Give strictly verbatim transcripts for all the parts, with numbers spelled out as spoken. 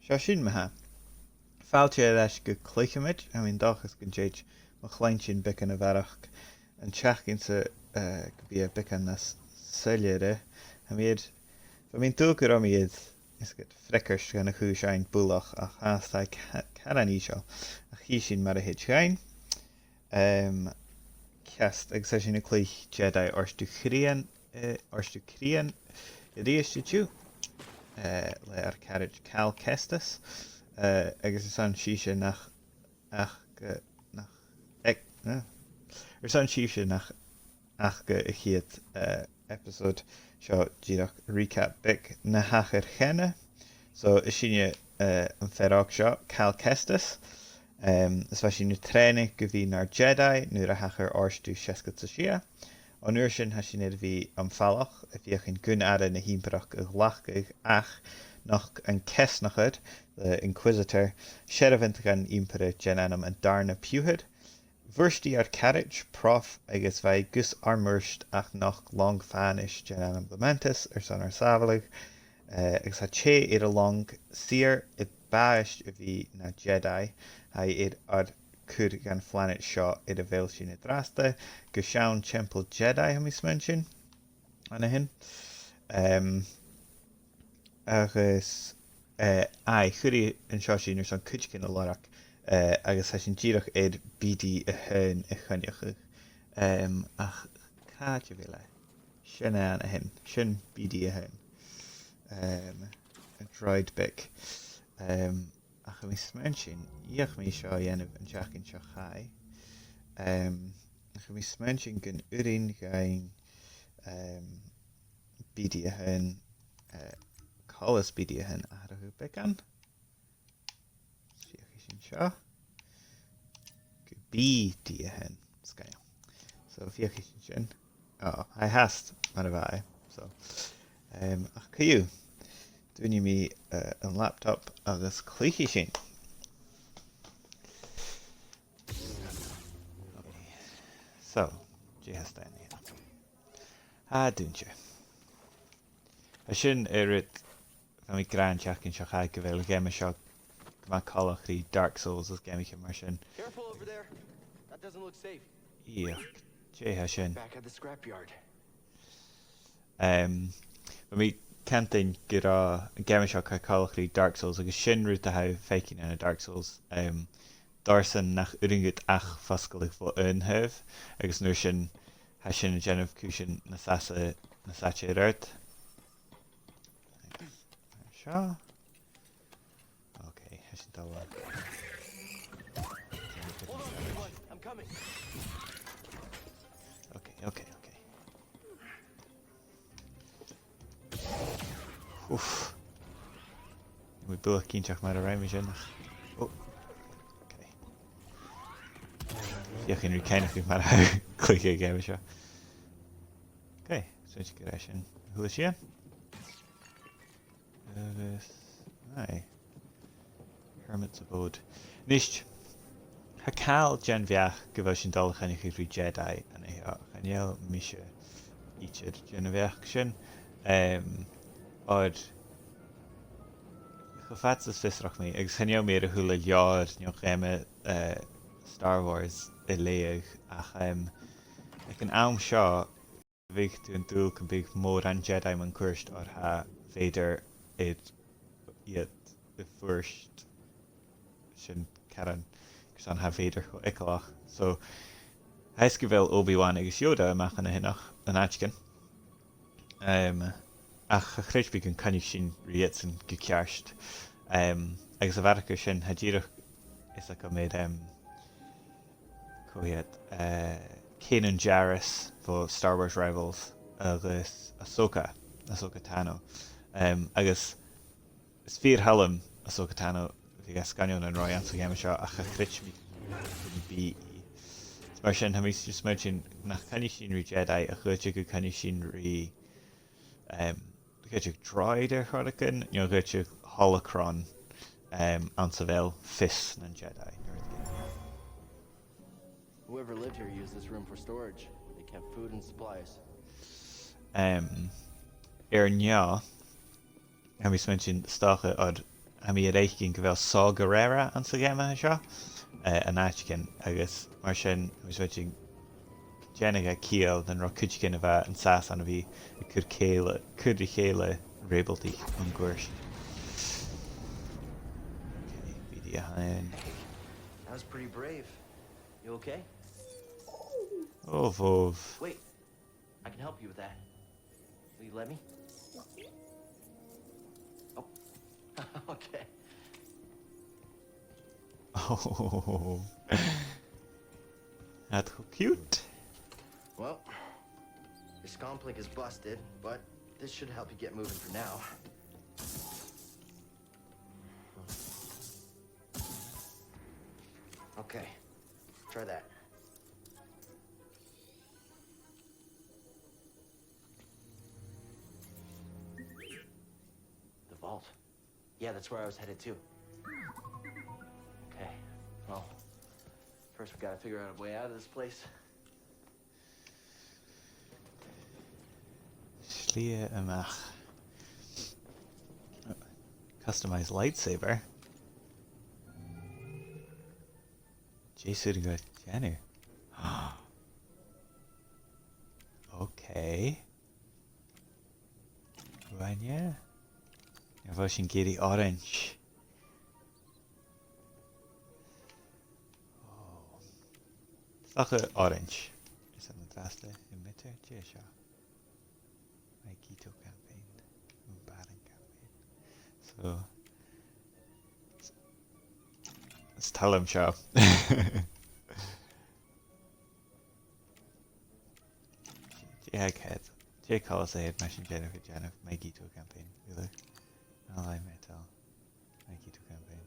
Seo sinn ma-thà. Fàilte air ais gu Cluicheamaid, tha mi an dòchas gun tèid mo chluinntinn beagan a bharrachd an t-seachdain-sa, eh, gum bi e beagan nas soilleire. Tha mi air, bha mi an dùil gun robh mi air, is gu freagairt dhan a' chùis fhaighinn buileach, ach tha e ca-, caran ìosal, ach chì sinn mar a thèid dhuinn. Em, ceart, agus tha sinn a' cluich Jedi Òrdugh Chridhein, eh, Òrdugh Chridhein a-rithist an-diugh, eh, le ar caraid Cal Kestis, eh, agus 's ann sibhse nach, ach, eh, nach, ec-, eh, 's ann sibhse nach, ach, eh, a' chiad, eh, episode seo, dìreach recap beag na thachair cheana. So, is sinne, eh, am fear òg seo, Cal Kestis. Em, is bha sinn a' trèanadh gu bhith nar Jedi nuair a thachair Òrdugh seasgad 's a sia. An uair sin, tha sinn air a bhith am falach a' feuchainn gun aire na h-Ìmpireachd a ghlacadh, ach nochd an ceasnachair, the Inquisitor, searbhant dhan Ìmpire den ainm an Dàrna Piuthar. Bhuirt i ar caraid, Prof, agus bha i gus armoured ach nochd long fànais den ainm Lamentis airson ar sàbhaladh, eh, agus tha tè air a long, saor, a b' àbhaist a bhith na Jedi, tha i air ar cur dhan phlanaid seo air a bheil sinn an-dràsta, gu seann teampall Jedi, tha mi a' smaointinn, an sin. Em, agus, eh, aye, chuir i an seo sinn airson cuideigin a lorg, eh, agus tha sinn dìreach air B D a h-aon a choinneachadh. Em, ach càit a bheil e? Sin e an sin. Sin B D a h-aon. Em, an droid beag. Em, ach tha mi a' smaointinn, dh'fheuch mi seo a dhèanamh an t-seachdain seo chaidh. Em, ach tha mi a' smaointinn gun urrainn dhuinn, em, B D a h-aon, eh, coltas B D a h-aon atharrachadh beagan. Feuchaidh sinn seo. Gu B D a h-aon. Sgoinneil. So, feuchaidh sinn sin. Oh, tha e fhathast mar a bha e. So, em, ach co-dhiù, dùinidh mi, eh, an laptop agus cluichidh sinn. Okay. So, dè tha stèidhichte? Ah, dùinte. Tha sin an rud a bha mi ag ràdh an t-seachdain seo chaidh, gu bheil an geama seo gu math coltach ri Dark Souls is geamaichean mar sin. Careful over there. That doesn't look safe. Ioch, dè tha sin? Back at the scrapyard. Em, bha mi a' cantainn gun robh an geama seo car coltach ri Dark Souls, agus sin rud a tha thu a' faicinn ann an Dark Souls. Em, dòrsan nach urrainn dhut ach fosgladh bho aon thaobh, agus an uair sin, tha sin a' dèanamh cùisean nas fhasa, nas fhaide air adhart. Seo. Okay, tha sin dol. Hold on, everyone. I'm coming. Okay, okay, okay. Oof. Bha mi buileach cinnteach mar a rinn mi sin. Oh. Okay. Feuchainn ri cuimhneachadh mar a tha cluiche a' gheama seo. Okay, so sin gur e sin. A h-uile sìon. Agus, aye. Hermit's Abode. Nis, tha càil den bheachd gu bheil sinn dol a choinneachadh ri Jedi an seo. Chan eil mise idir den bheachd sin. Em, oir cho fad 's as fiosrach mi, agus chan eil mi air a h-uile leabhar no gheama, eh, Star Wars a leughadh, ach, em, aig an àm seo, bhiodh tu an dùil gum biodh mòran Jedi mun cuairt oir tha Vader air iad a' fuireach, sin caran, gus an tha Vader cho eagalach. So, tha fhios gu bheil Obi-Wan agus Yoda a-mach an sin an àiteigin. Em, ach cha chreid mi gun coinnich sinn ri iadsan gu ceart. Em, agus a bharrachd air sin, tha dìreach fhios agam air, em, cò iad, eh, Kanan Jarrus bho Star Wars Rebels agus Ahsoka, Ahsoka Tano. Em, agus is fìor thoil leam Ahsoka Tano, bha i sgoinneil nan robh i anns a' gheama seo, ach cha chreid mi gum bi i. Mar sin, tha mi just a' smaointinn nach coinnich sinn ri Jedi, ach dh'fhaodte gun coinnich sinn ri, em, dh'fhaodte droid air choreigin, no dh'fhaodte holocron, em, anns a bheil fios nan Jedi, no rudeigin. Whoever lived here used this room for storage. They kept food and supplies. Em, air neo, tha mi a' smaointinn 's dòcha oir tha mi air fhaicinn gu bheil Saw Gerrera anns a' gheama seo, eh, an àiteigin, agus mar sin, tha mi a' smaointinn, dhèanadh e ciall nan robh cuideigin a bha an sàs ann a bhith a' cur cèile, cur ri chèile rèabadaich an cuairt. Okay, B D a h-aon. That was pretty brave. You okay? Oh, bhobh. Wait, I can help you with that. Will you let me? Oh. Okay. Oh. That's so cute. Well, your scomlink is busted, but this should help you get moving for now. Okay, try that. The vault. Yeah, that's where I was headed to. Okay, well, first we gotta figure out a way out of this place. Slighe a-mach. Customize lightsaber. Dè as urrainn dhomh a dhèanamh? Okay. Uaine. An robh sinn ag iarraidh orange? Oh. 'S dòcha orange. Is e an-dràsta emitter, dè seo? Mosquito campaign. Baron campaign. So, is, is toil leam seo. Dè tha ceart? Dè coltas a th' air mar sin, dèanamh, dèanamh Mosquito campaign, really? Ally metal. Mosquito campaign.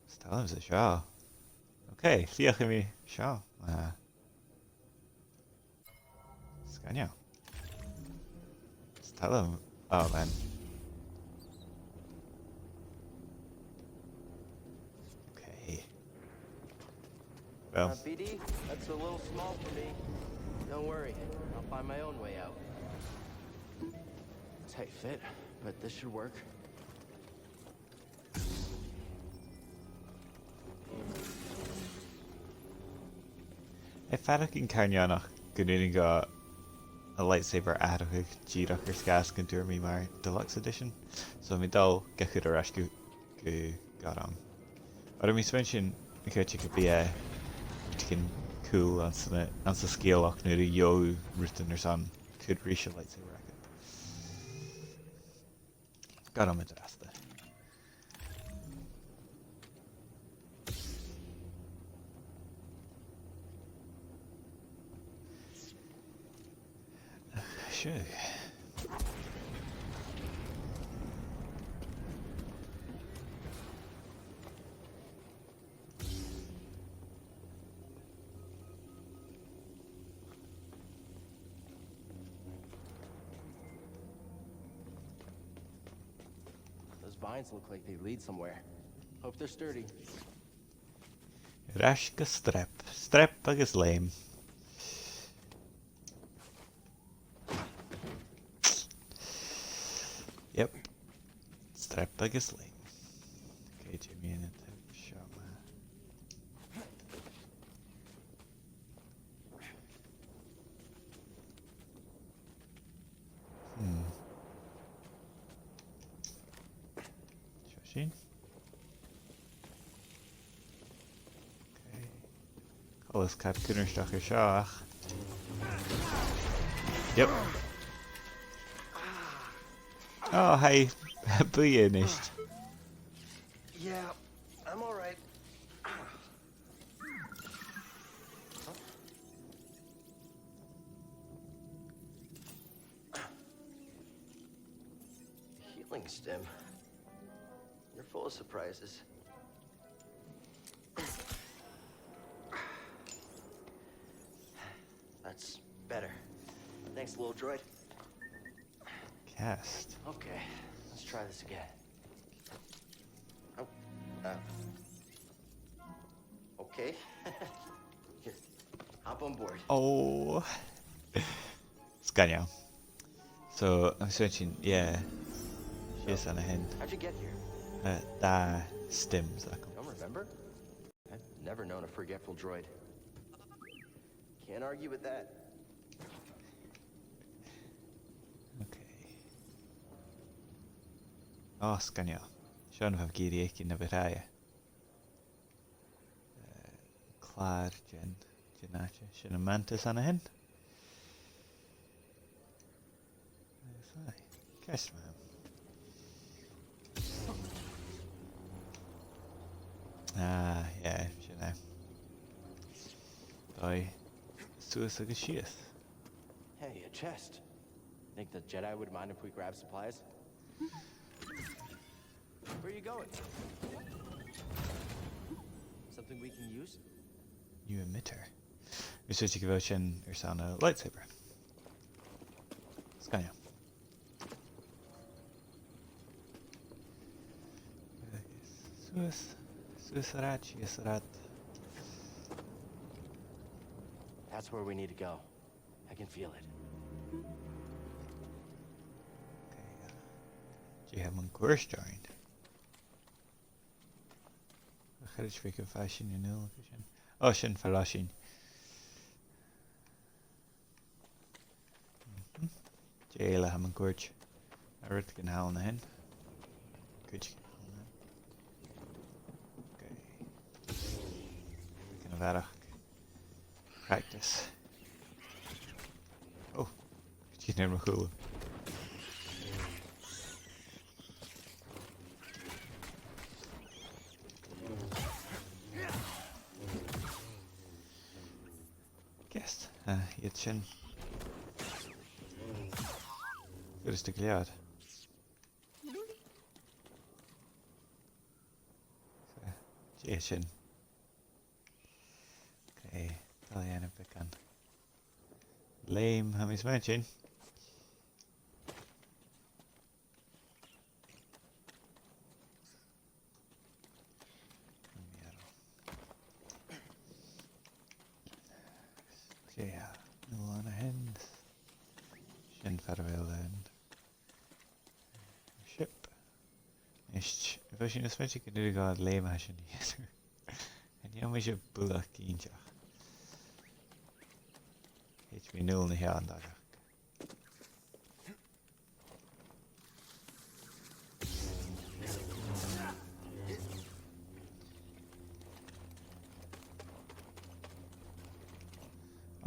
Is toil leamsa seo. Okay, feuchaidh mi seo. Ah. Sgoinneil. Is toil leam. Oh, man. Okay. Well. Uh, B D, that's a little small for me. Don't worry, I'll find my own way out. Tight fit, but this should work. Tha e a' faireachdainn car neònach gun urrainn dhomh an lightsaber atharrachadh dìreach air sgàth 's gun d' fhuair mi mar Deluxe Edition. So, tha mi a' dol ga chur air ais gu, gu gorm. Oir tha mi a' smaointinn, a' ciallachadh gum bi e rudeigin cool anns an, anns an sgeulachd nuair a gheibh thu rudan airson cur ris an lightsaber agad. Gorm an-dràsta. Sure. Those vines look like they lead somewhere. Hope they're sturdy. Air ais gu Strep. Strep agus leum. Yep. Strep agus leum. Okay, Jimmy in it. Seo ma. Hmm. Seo sinn. Okay. Coltas car cunnartach air seo, ach. Yep. Oh, hey. Buidhe a-nis. Yeah, I'm all right. Healing stim. You're full of surprises. That's better. Thanks, little droid. Cast. Okay, let's try this again. Oh, uh, okay. Here, hop on board. Oh. Sgoinneil. So, I'm searching, yeah. Sìos an sin. How'd you get here? Eh, dà stims agam. Don't remember? I've never known a forgetful droid. Can't argue with that. Okay. Ò, sgoinneil. Seo am fear a bha ag iarraidh fhaicinn na bu tràithe. Eh, clàr den, den àite. Sin am mantis an sin. Yes, aye. Ceist math. Ah, yeah, sin e. Dòigh suas agus sìos. Hey, a chest. Think the Jedi would mind if we grab supplies? Where are you going? Something we can use? New emitter. Is it gu bheil sin airson a' lightsaber? Sgoinneil. Suas, suas an rathad, sìos an rathad. That's where we need to go. I can feel it. Okay. Dè tha mun cuairt oirnn? Chan eil fhios agam am faigh sinn an uile sin. Ò, sin far a bheil sinn. Mhm. Dè eile a tha mun cuairt? Tha rudeigin ann a shin. Cuideigin ann a shin. Okay. Gun a bharrachd. Practice. Oh, cuideigin air mo chùlaibh. Ceist, eh, iad sin. Furasta gu leòr. So, dè sin? Okay, dol a dhèanamh beagan leum, tha mi a' smaointinn. Okay, yeah. Null an sin. Sin far a bheil an ship. Is, bha sinn a' smaointinn gun urrainn dhomh leum a tha sin a dhèanamh. Chan eil mise buileach cinnteach. Thèid mi a-null an seo an-dràsta.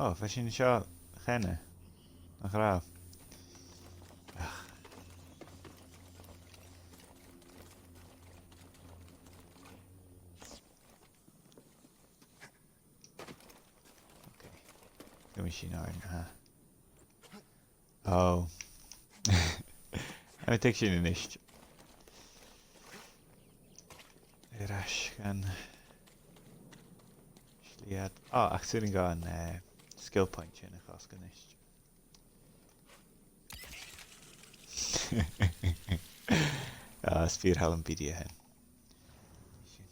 Ò, bha sinn seo cheana. Nach robh? Ach. Okay. Gabhaidh mi sin oirnn, aha. Oh. Tha mi a' tuigsinn a-nis. Air ais dhan slighe. Ah, ach 's urrainn dhomh an, eh, skill point sin a chosg a-nis. Ah, 's fìor thoil leam B D a sin.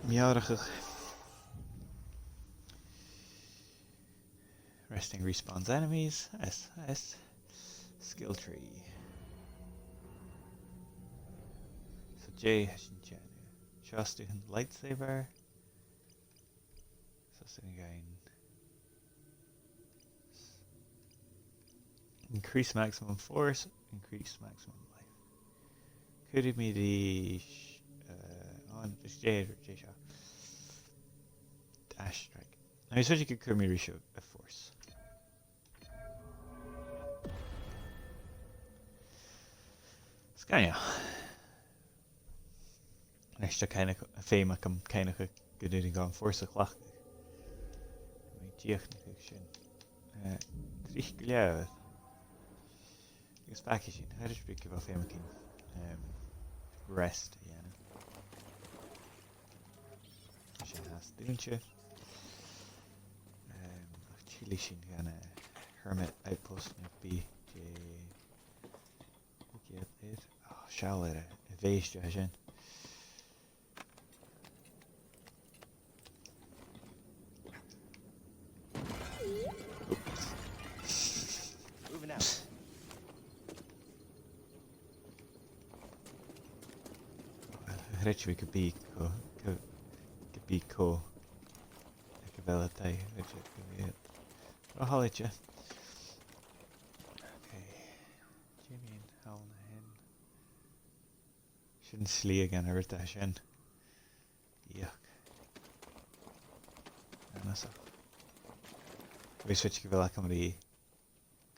Meòrachadh. Resting respawns enemies. S S. Skill tree. So dè tha sinn a' dèanamh? Seo 's dòcha an lightsaber. So 's urrainn dhuinn increase maximum force, increase maximum life. Cuiridh mi ris, eh, on, just dè, dè seo. Dash strike. Agus feuch gun cuir mi ris a, a force. Sgoinneil. Nis, tha cuimhne, feum agam cuimhneachadh gun urrainn dhomh force a chleachdadh. Tha mi dìochuimhneach sin. Eh, tric gu leòr. Agus feuch sinn, tha e air a bhith gu bheil feum againn, em, rest a dhèanamh. Sin fhathast dùinte. Em, ach tillidh sinn dhan a' Hermit Outpost no bidh e, bidh e air. Oh, seall air a, a' bhèist a tha sin. Oops. Moving out. Creididh mi gum bi co, co, gum bi co. Aig a bheil an taigh, creididh mi gum bi e ro thoilichte. Ok. Dè mu dheidhinn thall an sin? Sin slighe gun a rud a tha sin. Ioc. Annasach. Bha mi a' smaoineachadh gu bheil agam ri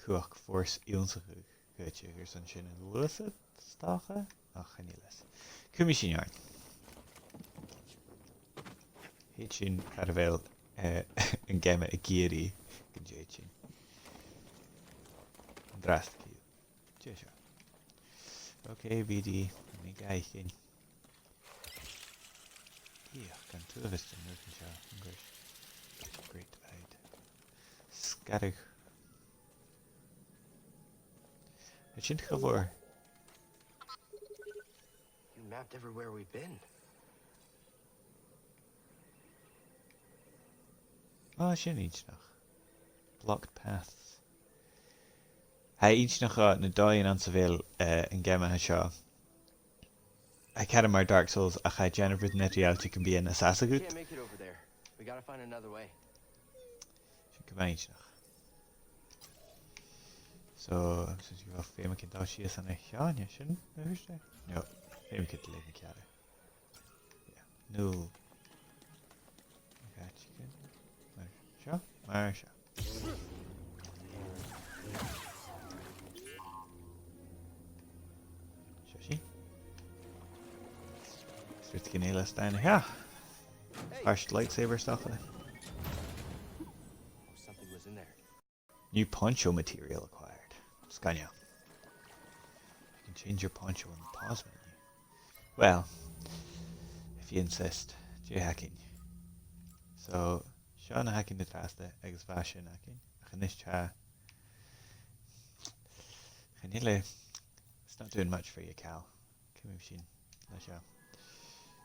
cumhachd force ionnsachadh cuideachd airson sin a ghluasad, 's dòcha? Ach chan eil fhios. Cumaidh sinn oirnn. Thèid sinn far a bheil, eh, an geama ag iarraidh gun tèid sinn. An-dràsta, ciall. Dè seo? Ok, B D, mi ga fhaicinn. Ioc, an t-uabhas den rud an seo, an cuir. Great eyed. Sgaradh. Tha sin cho mòr. You mapped everywhere we've been. Ah, sin inntinneach. Blocked paths. Tha e inntinneach, eh, na dòighean anns a bheil, eh, an geama seo. Tha e ceart mar Dark Souls, ach tha e a' dèanamh rudan eadar-dhealaichte gum bi e nas fhasa dhut. Can't make it over there. We gotta find another way. Sin gu math inntinneach. So, agus gu bheil feum againn dol sìos an seo, an e sin a thuirt e? No, feumaidh gun leum mi ceart. Yeah. No. Gotcha. Mar seo, mar seo. Seo sinn. Is rud gin eile a-staigh an seo. Hey. Pàirt lightsaber 's dòcha. Something was in there. New poncho material acquired. Sgoinneil. You can change your poncho in the pause menu. Well, if you insist. Dè th' againn? So, seo na th' againn an-dràsta agus bha sin againn. Ach a-nis tha, chan eil e, it's not doing much for you, Cal. Cumaidh sinn leis seo.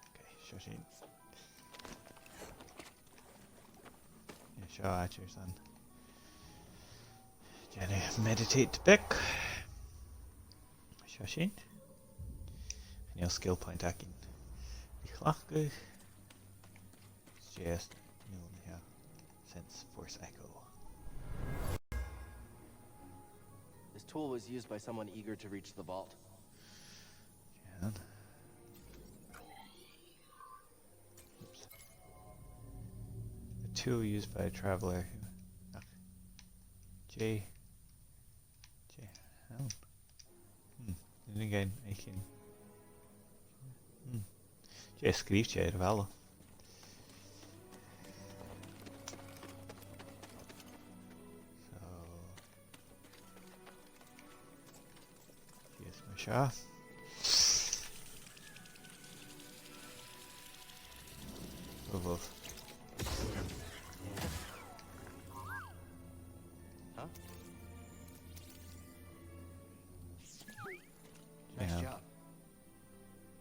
Ok, seo sinn. Yeah, seo àite airson dèanamh meditate beag. Seo sinn. Chan eil skill point againn ri chleachdadh. It's just, no, yeah. Sense force echo. This tool was used by someone eager to reach the vault. Can. Oops. A tool used by a traveler who, ach, J, J, oh. Hmm. Then again, I can, hmm. J sgrìobh e air a' bhalla. So, Yes, mar seo. Uf, uf. Huh? Nice job.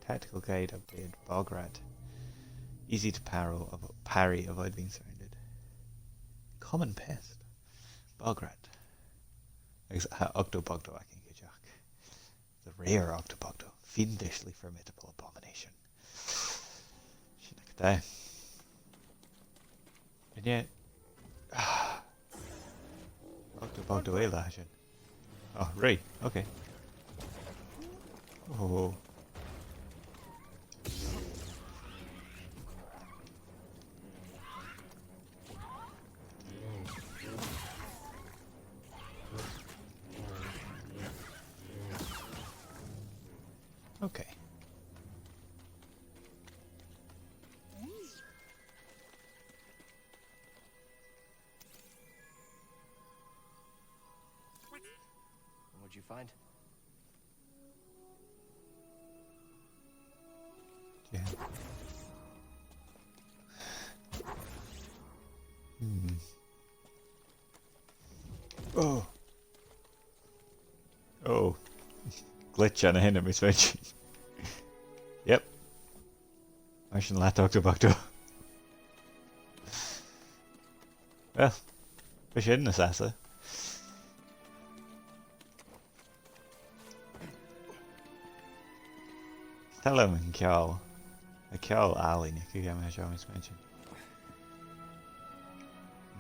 Tactical guide updated. Bog rat. Easy to parry, av-, parry, avoid being surrounded. Common pest. Bog rat. Agus tha Octo Bogdo againn cuideachd. The rare Octo Bogdo. Fiendishly formidable abomination. Sin agad e. And yet, Octo Bogdo eile a tha sin. Oh, right. Okay. Oh. Okay. What'd you find? Yeah. Hmm. Oh. Oh. Glitch an sin, a' smaoineachadh. Yep. Mar sin leat, Octo Bogdo. Well, bha sin nas fhasa. Tha mi an ceòl. Tha ceòl àlainn aig a' gheama seo, tha mi a' smaointinn.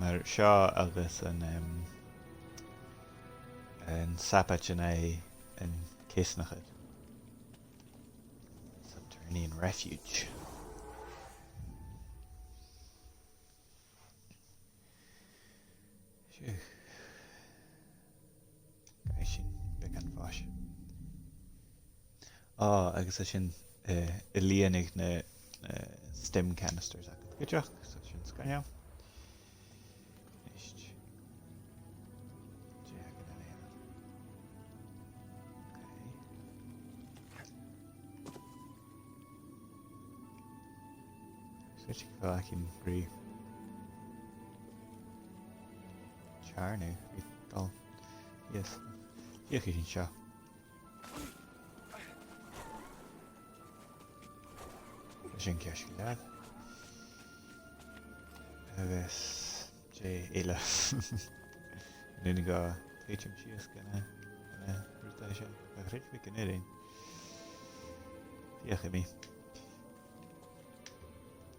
Mar seo agus an, em, an sabaid an aghaidh an ceasnachair. Subterranean Refuge. Siuthad. Gabhaidh sinn beagan fois. Ò, agus tha sinn, eh, a' lìonadh na, eh, stim canisters agad cuideachd, so tha sin sgoinneil. Nist. Dè th' againn an-dràsta? Ok. Suidh gu bheil againn ri teàrnadh, ri dol. Yes. Feuchaidh sinn seo. Sin ceart gu leòr. Agus dè eile? An urrainn dhomh tuiteam sìos gu na, gu na rudan sin? Cha chreid mi gun urrainn. Feuchaidh mi.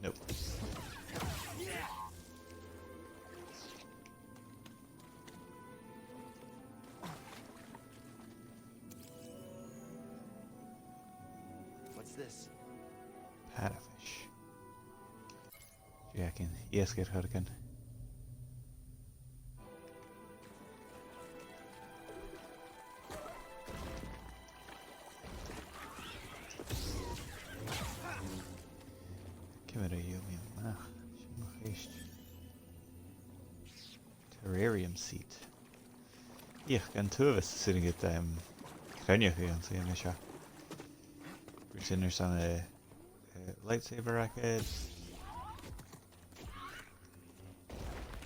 Nope. What's this? Parafish. Dè th' againn? Iasgair Hurricane. Ciamar a gheibh mi a-mach? Sin mo cheist. Terrarium seat. Ioch, gun tuath is urrainn dhut, em, cruinneachadh anns a' gheama seo. Gu bheil sin airson, eh, eh, lightsaber agad.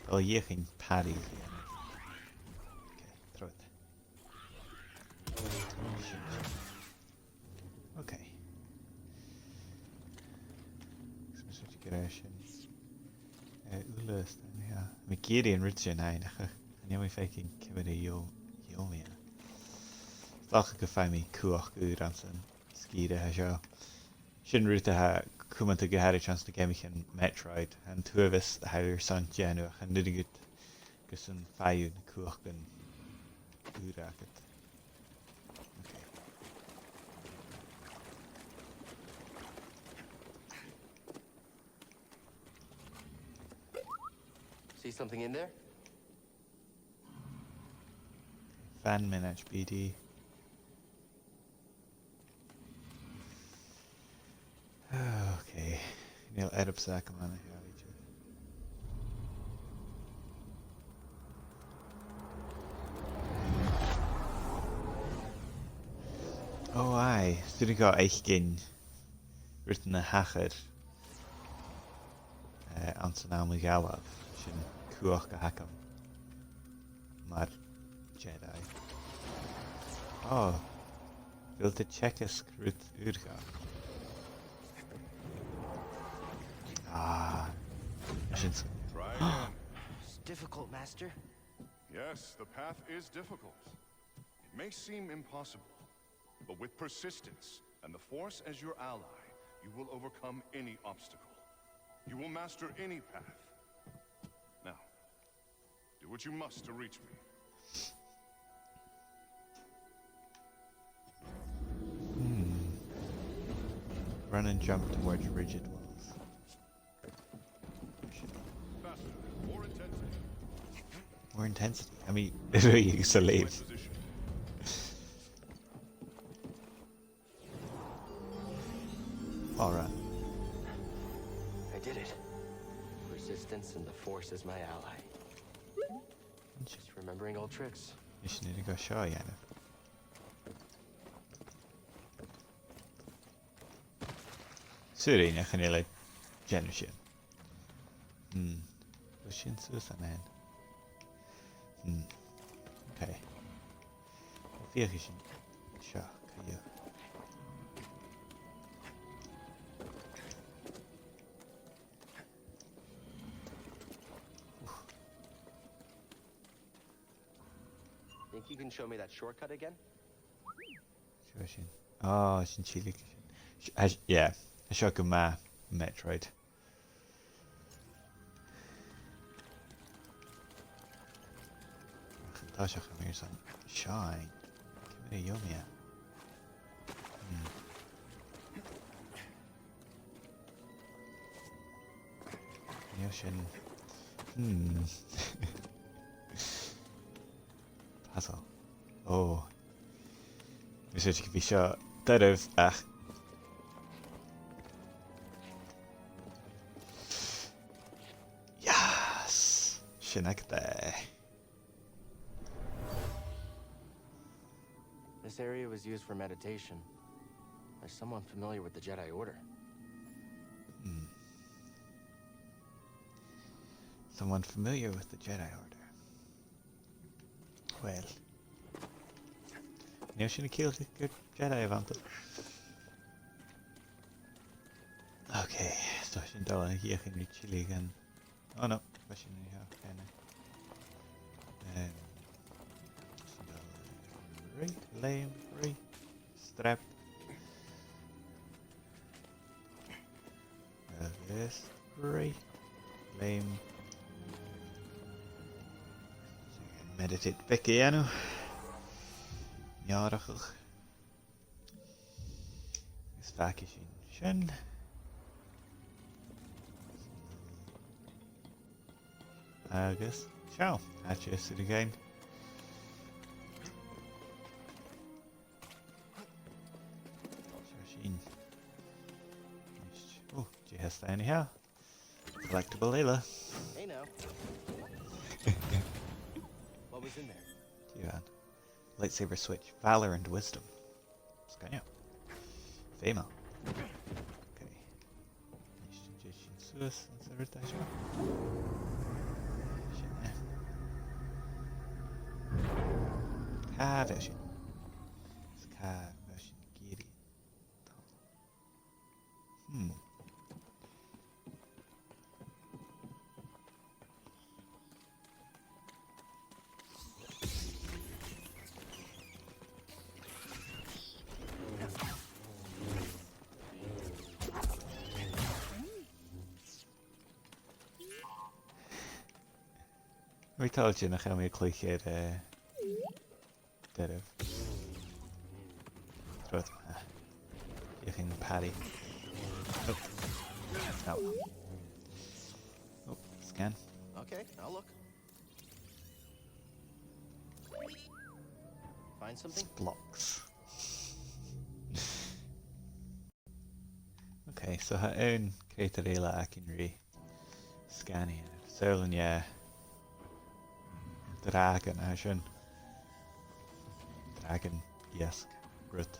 Ò, dh'fheuchainn parry a dhèanamh. Ok, trobhad. Ok. Agus mus fhaic gu bheil sin, eh, uile is daoine, yeah. Tha mi ag iarraidh an rud sin fhaighinn, ach chan eil mi a' faicinn ciamar a gheibh, gheibh mi e. 'S dòcha gum faigh mi cumhachd ùr anns an sgìre seo. Sin rud a tha cumanta gu h-àraid anns na geamaichean Metroid, an t-uabhas a tha thu airson dèanamh, ach an urrainn dhut gus am faigh thu na cumhachdan ùra agad. Okay. See something in there? Fan min H B D. Okay. Chan eil earbsa agam an-seo idir. Ò, aye. 'S urrainn dhomh fhaicinn rudan a thachair, eh, anns an àm a dh'fhalbh. Sin cumhachd a th' agam mar Jedi. Ò, a bheil thu a' teagasg rud ùr dhomh? Ah, sin. Try again. It's difficult, Master. Yes, the path is difficult. It may seem impossible, but with persistence and the Force as your ally, you will overcome any obstacle. You will master any path. Now, do what you must to reach me. Hmm. Run and jump towards rigid walls. Faster. More intensity. More intensity. I mean, really, it's a leap. My position. All right. I did it. Persistence and the Force is my ally. Just remembering old tricks. Is nì mi seo a dhèanamh. Sorry, nach eil mi a' dèanamh sin. Hmm. Bheil sin suas an sin? Hmm. Okay. Feuchaidh sinn seo, co-dhiù. Think you can show me that shortcut again? Seo sin. Ah, sin tìle sin. S-, ah, yeah. Tha seo gu math Metroid. Ach an toiseach, tha mi airson seo fhaighinn. Ciamar a gheibh mi e? Hmm. Nì sin. Hmm. Puzzle. Oh. Tha mi a' smaoineachadh gum bi seo doirbh, ach. Yes! Sin agad e. This area was used for meditation. There's someone familiar with the Jedi Order. Hmm. Someone familiar with the Jedi Order. Well. Chan eil sin a' ciallachadh gur Jedi a bh' annta. Okay, so sin dol a dh'fheuchainn ri tilleadh dhan Oh no, bha sin an seo, chan e. Em, sin dol a-rithist, leum, a-rithist, strap. Agus a-rithist, leum. Meditate beag a dhèanamh. Neòrachadh. Agus fàgaidh sinn sin. Agus seo, àite as urrainn dhuinn. Seo sinn. Ò, dè tha a-staigh an seo? Collectible eile. Hey now. What was in there? Dè bh' ann? Lightsaber switch. Valor and wisdom. Sgoinneil. Feumail. Okay. Nis, dè sinn suas an seo. Sin e. Cà bheil sinn? Is cà bheil sinn ag iarraidh? Hmm. Bha mi toilichte nach eil mi a' cluich air, eh, doirbh. Trobhad, ah. Feuchainn parry. Oh. Oh. Oh, scan. Okay, I'll look. Find something? Blocks. Okay, so tha aon creutair eile againn ri sganaidh. Saoil an e dràgon a tha sin. Dràgon, iasg, rud.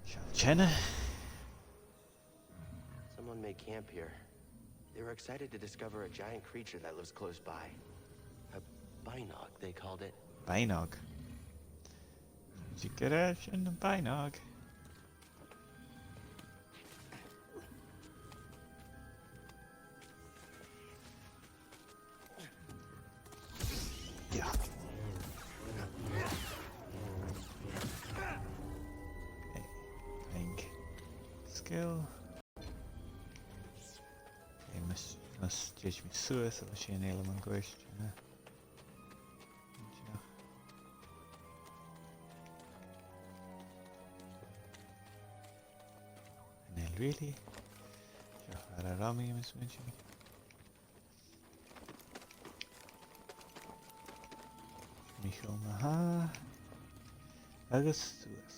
Seall teine. Someone made camp here. They were excited to discover a giant creature that lives close by. A binog, they called it. Binog. Did you get it? In the binog. Yeah. Okay. Playing skill. Okay, mus, mus tèid mi suas, a bheil sìon eile mun cuairt, eh? Chan eil really. Seo far an robh mi, mus mi sin. Michael Maha. Agus suas.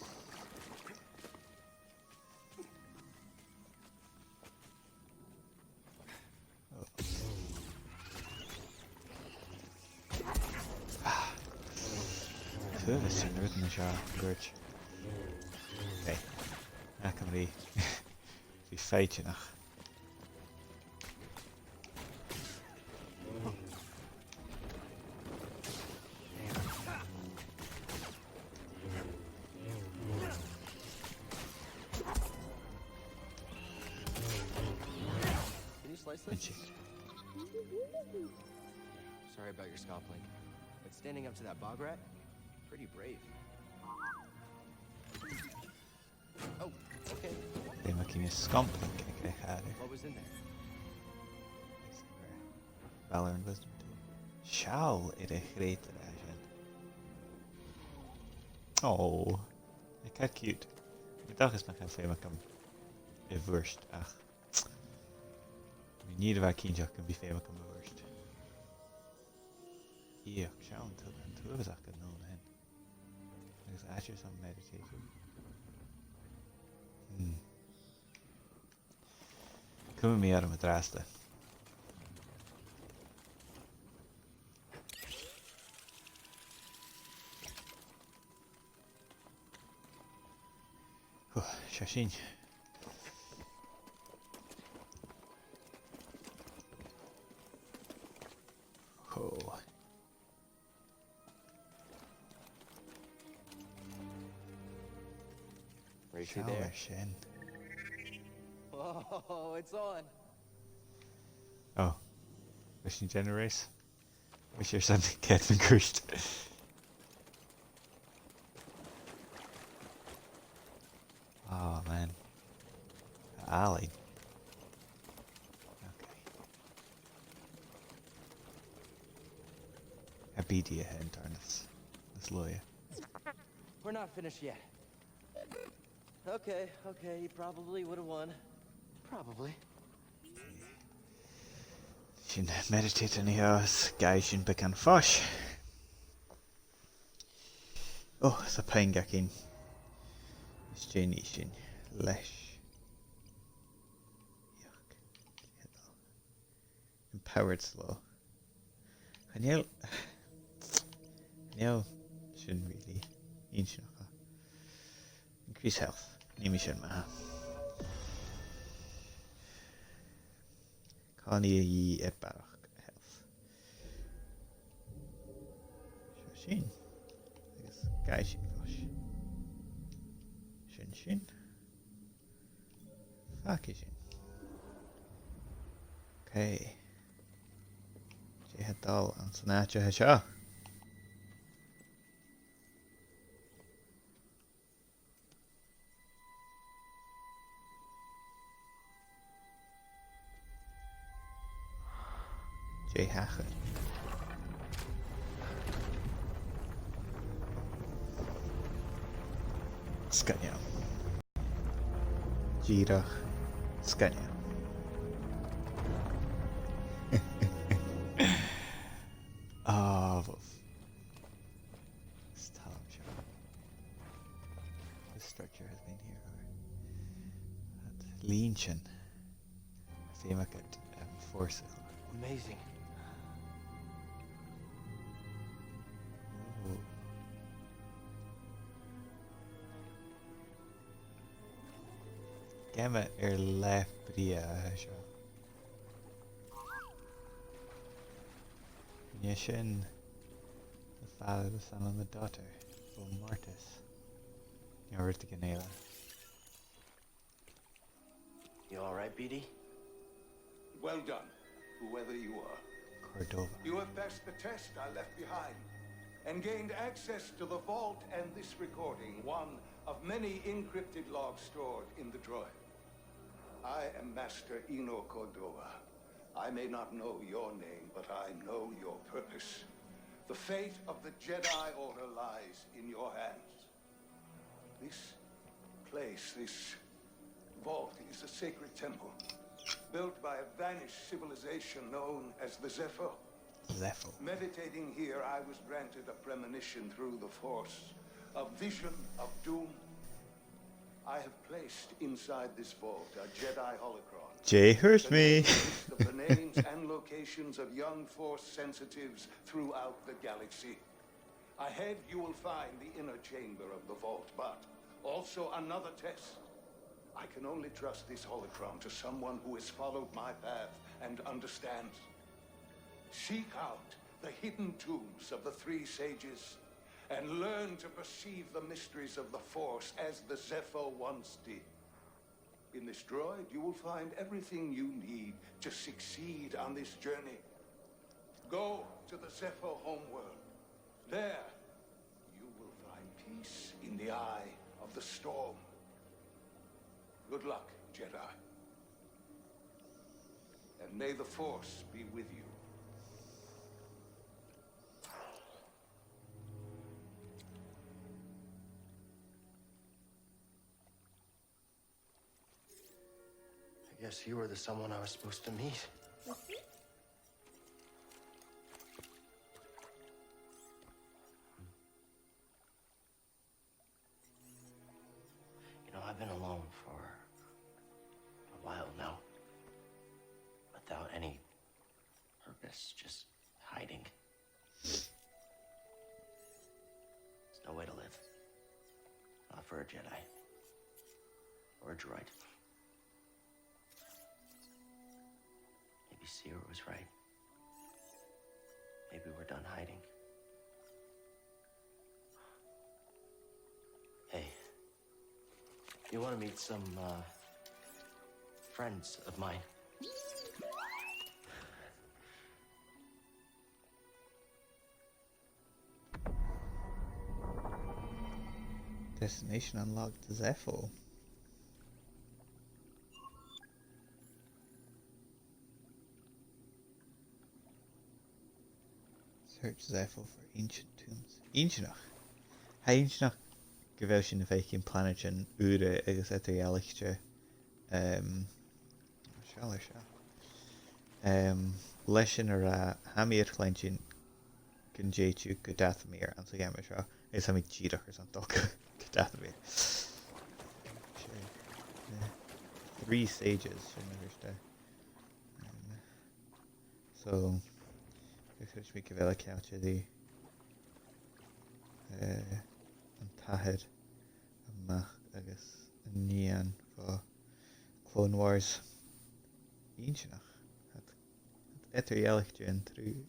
Oh. Ah. Tuigidh sinn rudan an seo, a charaid. Okay. Nach eil mi, bha e foighidneach. Can you slice this? Thank you. Sorry about your scalp, Link, but standing up to that bog rat, pretty brave. Oh, okay. Bha mi Cinn is sgamp aig a' chàr. What was in there? Valor and wisdom too. Seall air a' chreutair a tha sin. Oh, they're cute. Tha mi an dòchas nach bi feum agam a mhurt, ach tha mi an dòchas gu bheil feum agam a mhurt. Ach seall an t-, an t-uabhas aca a-nis. Agus aithris am meditation. Hmm. Cumaidh mi orm an-dràsta. Hù, seo sinn. Hù. Racy there. Seall air sin. Oh, it's on. Oh. Mission generates. Wish there's something Kevin cursed. Oh, man. Ollie. Okay. A bìd a th' ann, in fairness. Is lawyer. We're not finished yet. Okay, okay, you probably would have won. Probably. Sin meditate an-seo, is gabhaidh sinn beagan fois. Oh, 's e puing a th' againn. Is dè nì sinn leis? Yuck. Empowered slow. Chan eil, chan eil sin really inntinneach. Increase health. Nì mi sin ma-thà. Chan eil e air barrachd health. Seo sinn. Agus gabhaidh sinn fois. Sin sin. Fàgaidh sinn. Okay. Dè tha dol anns an àite seo? Dè thachair? Sgoinneil. Dìreach sgoinneil. Ah, bhuff. Is toil leam seo. This structure has been here for at least. Feum agad, um, force. Amazing. Ooh. Geama air leth brèagha a tha seo. Nì sinn The Father, the Son, and the Daughter, o Mortis. Nì rudeigin eile. You all right, B D? Well done, whoever you are. Cordova. You have passed the test I left behind and gained access to the vault and this recording, one of many encrypted logs stored in the droid. I am Master Eno Cordova. I may not know your name, but I know your purpose. The fate of the Jedi Order lies in your hands. This place, this vault, is a sacred temple built by a vanished civilization known as the Zeffo. Zeffo. Meditating here, I was granted a premonition through the Force, a vision of doom. I have placed inside this vault a Jedi holocron. Jay hurt me. Of the names and locations of young Force sensitives throughout the galaxy. Ahead, you will find the inner chamber of the vault, but also another test. I can only trust this holocron to someone who has followed my path and understands. Seek out the hidden tombs of the three sages and learn to perceive the mysteries of the Force as the Zeffo once did. In this droid, you will find everything you need to succeed on this journey. Go to the Zeffo homeworld. There, you will find peace in the eye of the storm. Good luck, Jedi. And may the Force be with you. I guess you were the someone I was supposed to meet. You know, I've been alone for a while now, without any purpose, just hiding. There's no way to live. Not for a Jedi. Or a droid. Maybe Cere was right. Maybe we're done hiding. Hey, you want to meet some uh, friends of mine? Destination unlocked, Zeffo. Search Zeffo for ancient tombs. Inntinneach. Tha e inntinneach gu bheil sinn a' faicinn planaidean ùra agus eadar-dhealaichte. Um, seall air seo. Um, leis sin a ràdh, tha mi air cluinntinn gun tèid thu gu Dathomir anns a' gheama seo, agus tha mi dìreach airson dol gu Dathomir. Sure. Yeah. Three sages, sin a thuirt e. Um, so, chuir mi gu bheil e ceangailte ri, eh, an t-athair a-mach agus an nighean bho Clone Wars. Inntinneach. Tha iad, tha iad eadar-dhealaichte an triùir,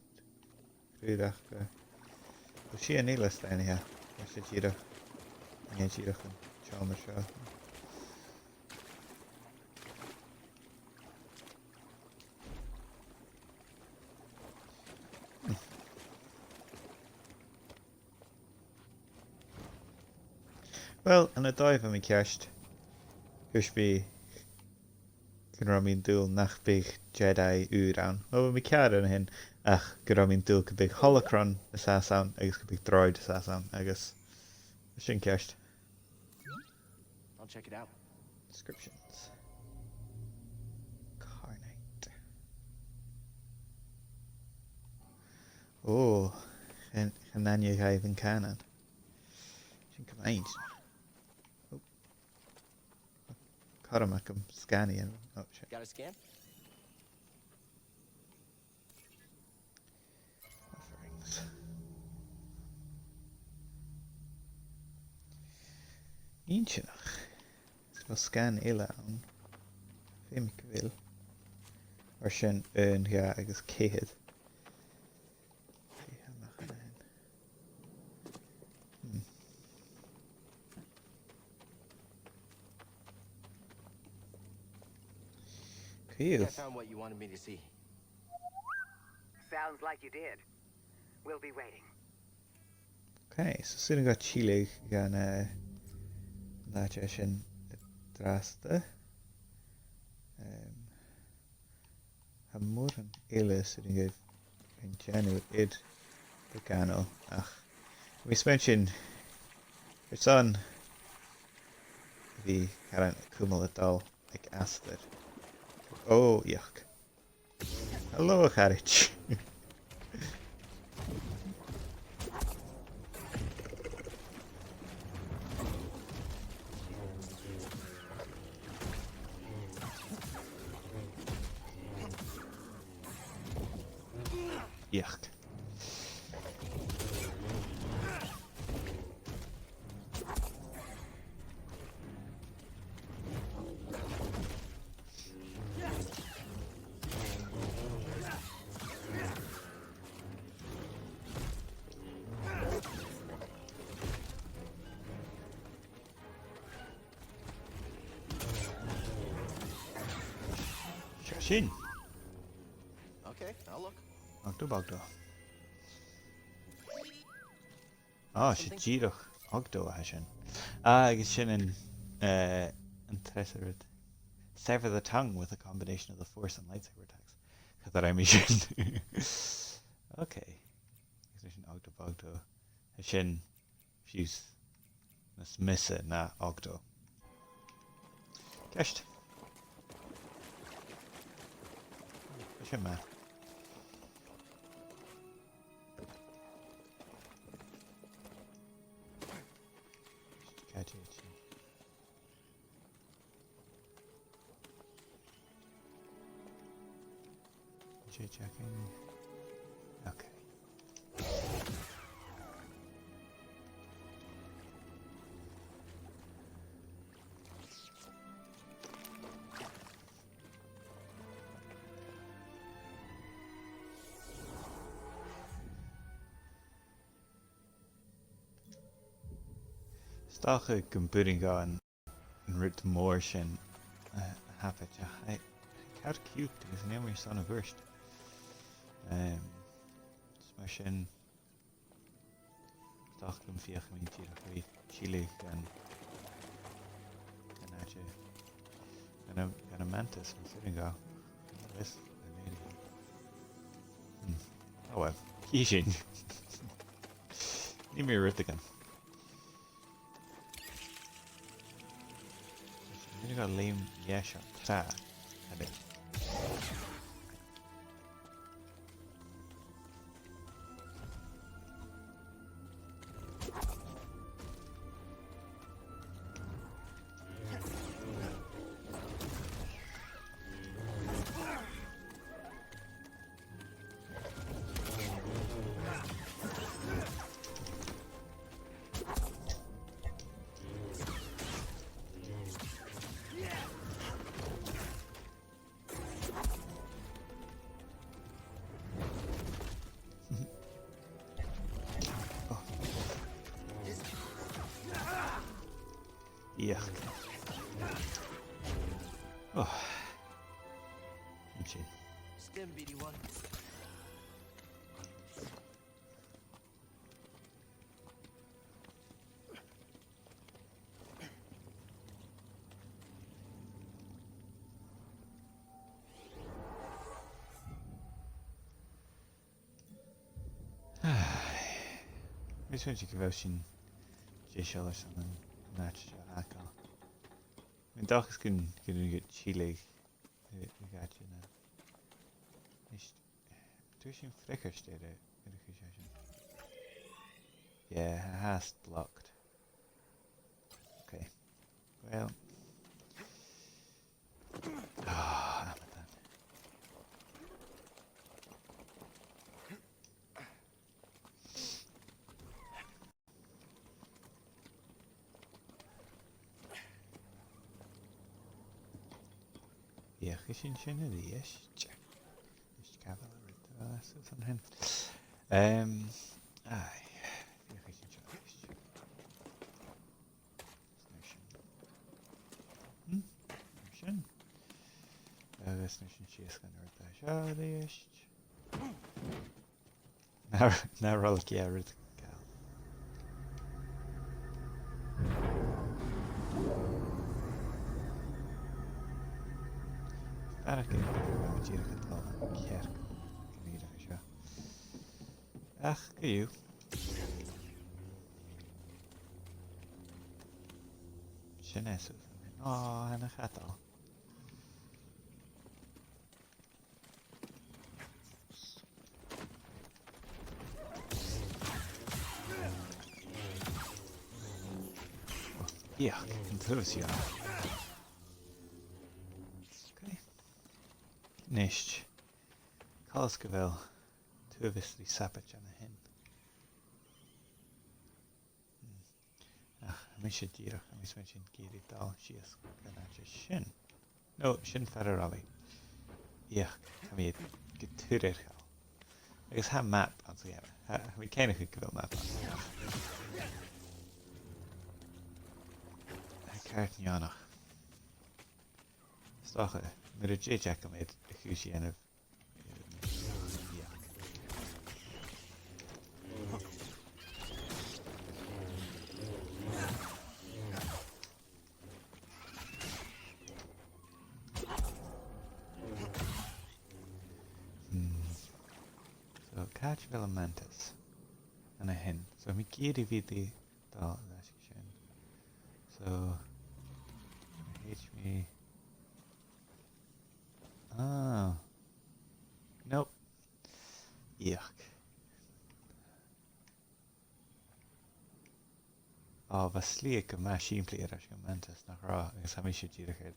triùir aca. Tha sìon eile a-staigh an-seo. Tha seo dìreach, an e dìreach an t-seòmar seo. Uill, ann an dòigh bha mi ceart. Thuirt mi gun robh mi an dùil nach biodh Jedi ùr ann. Uill, bha mi ceàrr an sin, ach gun robh mi an dùil gum biodh holocron a' fàs ann agus gum biodh droid a' fàs ann, agus sin ceart. I'll check it out. Inscriptions. Carnite. Oh, chan, chan aithne dhaibh an cànan. Sin gu math inntinneach. Oh. Cothrom agam sganaidh. Oh, shit. Got a scan? Offerings. Inntinneach. Is bheil scan eile ann? Feumaidh gu bheil. Mar sin, aon, dhà agus ceithir. Dè tha a-mach an sin? Hmm. Cool. I found what you wanted me to see. Sounds like you did. We'll be waiting. Okay, so 's urrainn dhomh tilleadh dhan, eh, an àite sin an-dràsta. Em, tha mòran eile 's urrainn dhuibh an dèanamh air do channel, ach tha mi a' smaointinn airson a bhith caran cumhal a' dol aig astar. Oh, yuck. Hello, a charaid. Yuck. Seo sinn. Okay, I'll look. Octo Bogdo. Ah, 's e dìreach Octo a tha sin. Ah, agus sin an, eh, an treas rud. Sever the tongue with a combination of the force and lightsaber attacks. Cha do rinn mi sin. Okay. Is sin Octo Bocto. Is sin fiù 's nas miosa na Octo. Ceist. Is sin math. Cad e sin? Did you check in? Okay. 'S dòcha gum b' urrainn dhomh an, an rud mòr sin, eh, a thapaidh, ach, eh, ceart cute agus an fheadhainn sin a bhuairt. Ehm, is mar sin, 's dòcha gum feuch mi dìreach a bhith a' tilleadh gun, gun àite, gun a, gun a' mhantis, mas urrainn dhomh. Yes, I made it. Hmm. Oh well. Chì sinn. Nì mi rudeigin. Nì mi gu leum dheis an tràth. Yuck. Oh. Stim, B D one. Is mi a' smaoineachadh gu bheil sinn deiseil airson an, an àite seo a fhàgail. Tha mi an dòchas gun, gun urrainn dhut tilleadh, eh, a dh'àite na. Is, tha sinn freagarrach air a, air a' chùis sin. Yeah, tha e blocked. Okay. Well. Ah, amadan. Feuchaidh sinn sin a-rithist. Is gabh a bheil rud a bheil as an sin. Ehm, aye. Feuchaidh sinn sin a-rithist. Is mar sin. Hmm? Mar sin. Agus mar sin sìos gun rud a seo a-rithist. Na, na roll gearrad gal. Faireachdainn gu bheil mi dìreach a' dol cearc gu mìorbhaileach seo. Ach, co-dhiù. Sin e, Susan. Ò, tha na chadal. Iach, an turas seo. Okay. Nist. Coltas gu bheil turas ri sabaid an sin. Hmm. Ach, tha mise dìreach, tha mise, tha mi a' smaoineachadh gun tèid sinn sìos gun àite sin. No, sin far an robh mi. Iach, tha mi gu tur air chall. Agus tha map anns a' gheama. Tha, tha mi cinnteach gu bheil map ann. Tha e ceart neònach. 'S dòcha, mura tèid agam air a' chùis a dhèanamh. Càit a bheil am mantis? An e sin? So, tha mi ag iarraidh a bhith a' dol air ais gu sin. So, H me. Ah. Nope. Yuck. Ò, bha slighe gu math sìmplidh air ais dhan mantis, nach robh, agus tha mise dìreach air,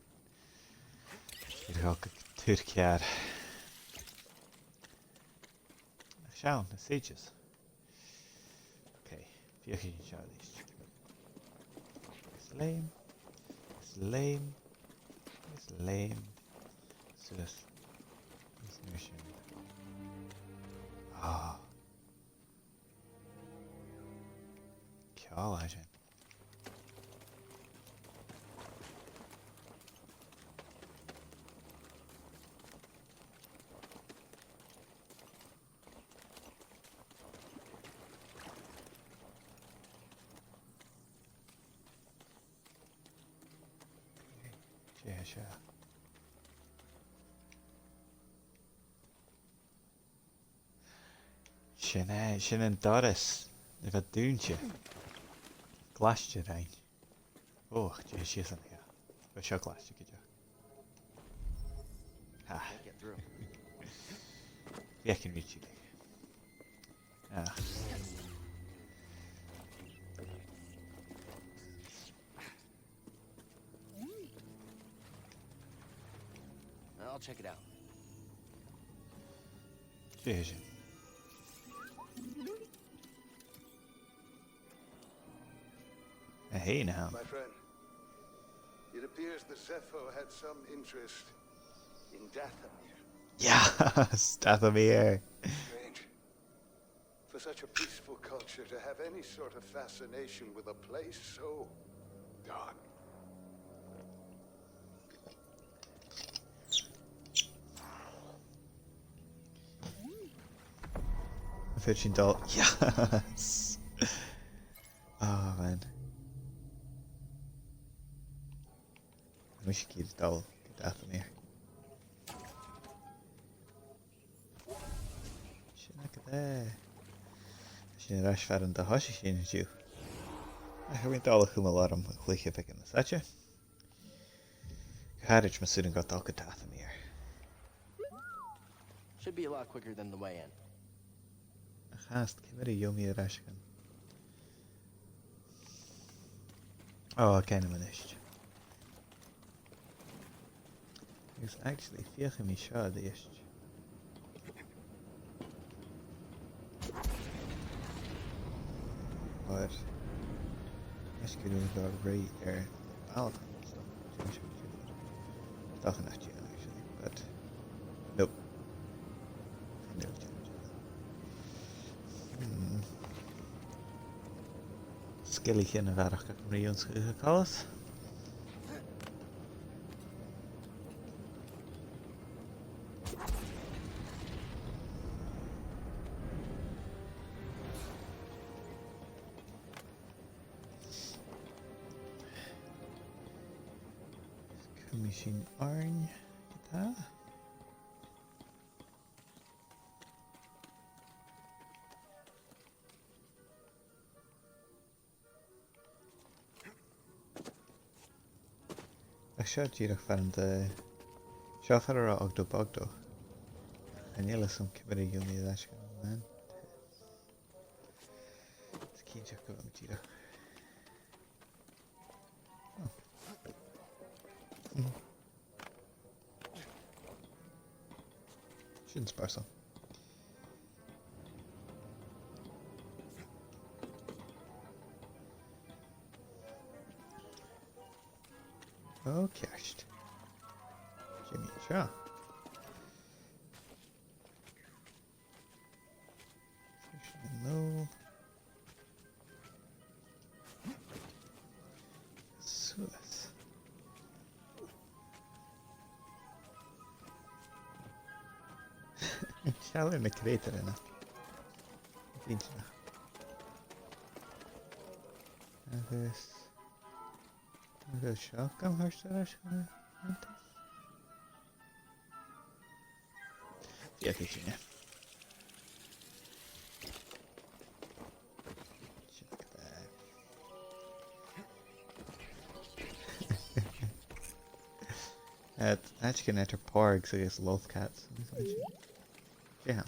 dìreach a' dol gu tur ceàrr. Ach seall, na sages. Ok, feuchaidh sinn seo a-rithist. Agus leum, agus leum, agus leum. Suas. Agus an uair sin. Ah. Ceòl a tha sin. Dè tha seo? Sin e, sin an doras a bha dùinte. Glaiste rinn. Ò, ach dè tha sìos an seo? Bha seo glaiste cuideachd. Ha. Can't get through. Feuchaidh mi sin. Ah. I'll check it out. Dè tha sin? A, hey now. My friend, it appears that Zeffo had some interest in Dathomir. Yes, Dathomir. Strange. For such a peaceful culture to have any sort of fascination with a place so dark. Feuch sinn dol. Yes! Oh, man. Tha mise ag iarraidh dol gu Dathomir. Sin agad e. Sin air ais far an do thoisigh sinn an-diugh. Ach tha mi dol a chumail orm a' cluiche beagan nas fhaide. Gu h-àraid mas urrainn dhomh dol gu Dathomir. Should be a lot quicker than the way in. Ach fhathast, ciamar a gheibh mi air ais a-rithist? Ò, ceannaim a-nis. Agus actually, feuchaidh mi seo a-rithist. Oir, is gu bheil mi a' ruith air ball. Dòcha nach dèan, actually, but nope. No challenge. Hmm. Sgillidh sin a bharrachd agam ri ionnsachadh coltas. Cumaidh sinn oirnn, ge-tà. Ach seo dìreach far an do, seo far an robh Ogdo Bogdo. Chan eil fhios agam ciamar a gheibh mi air ais gu sin. Is cinnteach gu bheil mi dìreach. Oh. Mm. Sin spòrsail. Ò, ceart. Dè mu dheidhinn seo? Finish the low. Suas. Seall air na creutairean. Bhìnteach. Agus, agus seo gam thoirt air ais gu na mantis. Feuchaidh sinn e. At, at you can enter parks, I guess, loth cats. Yeah.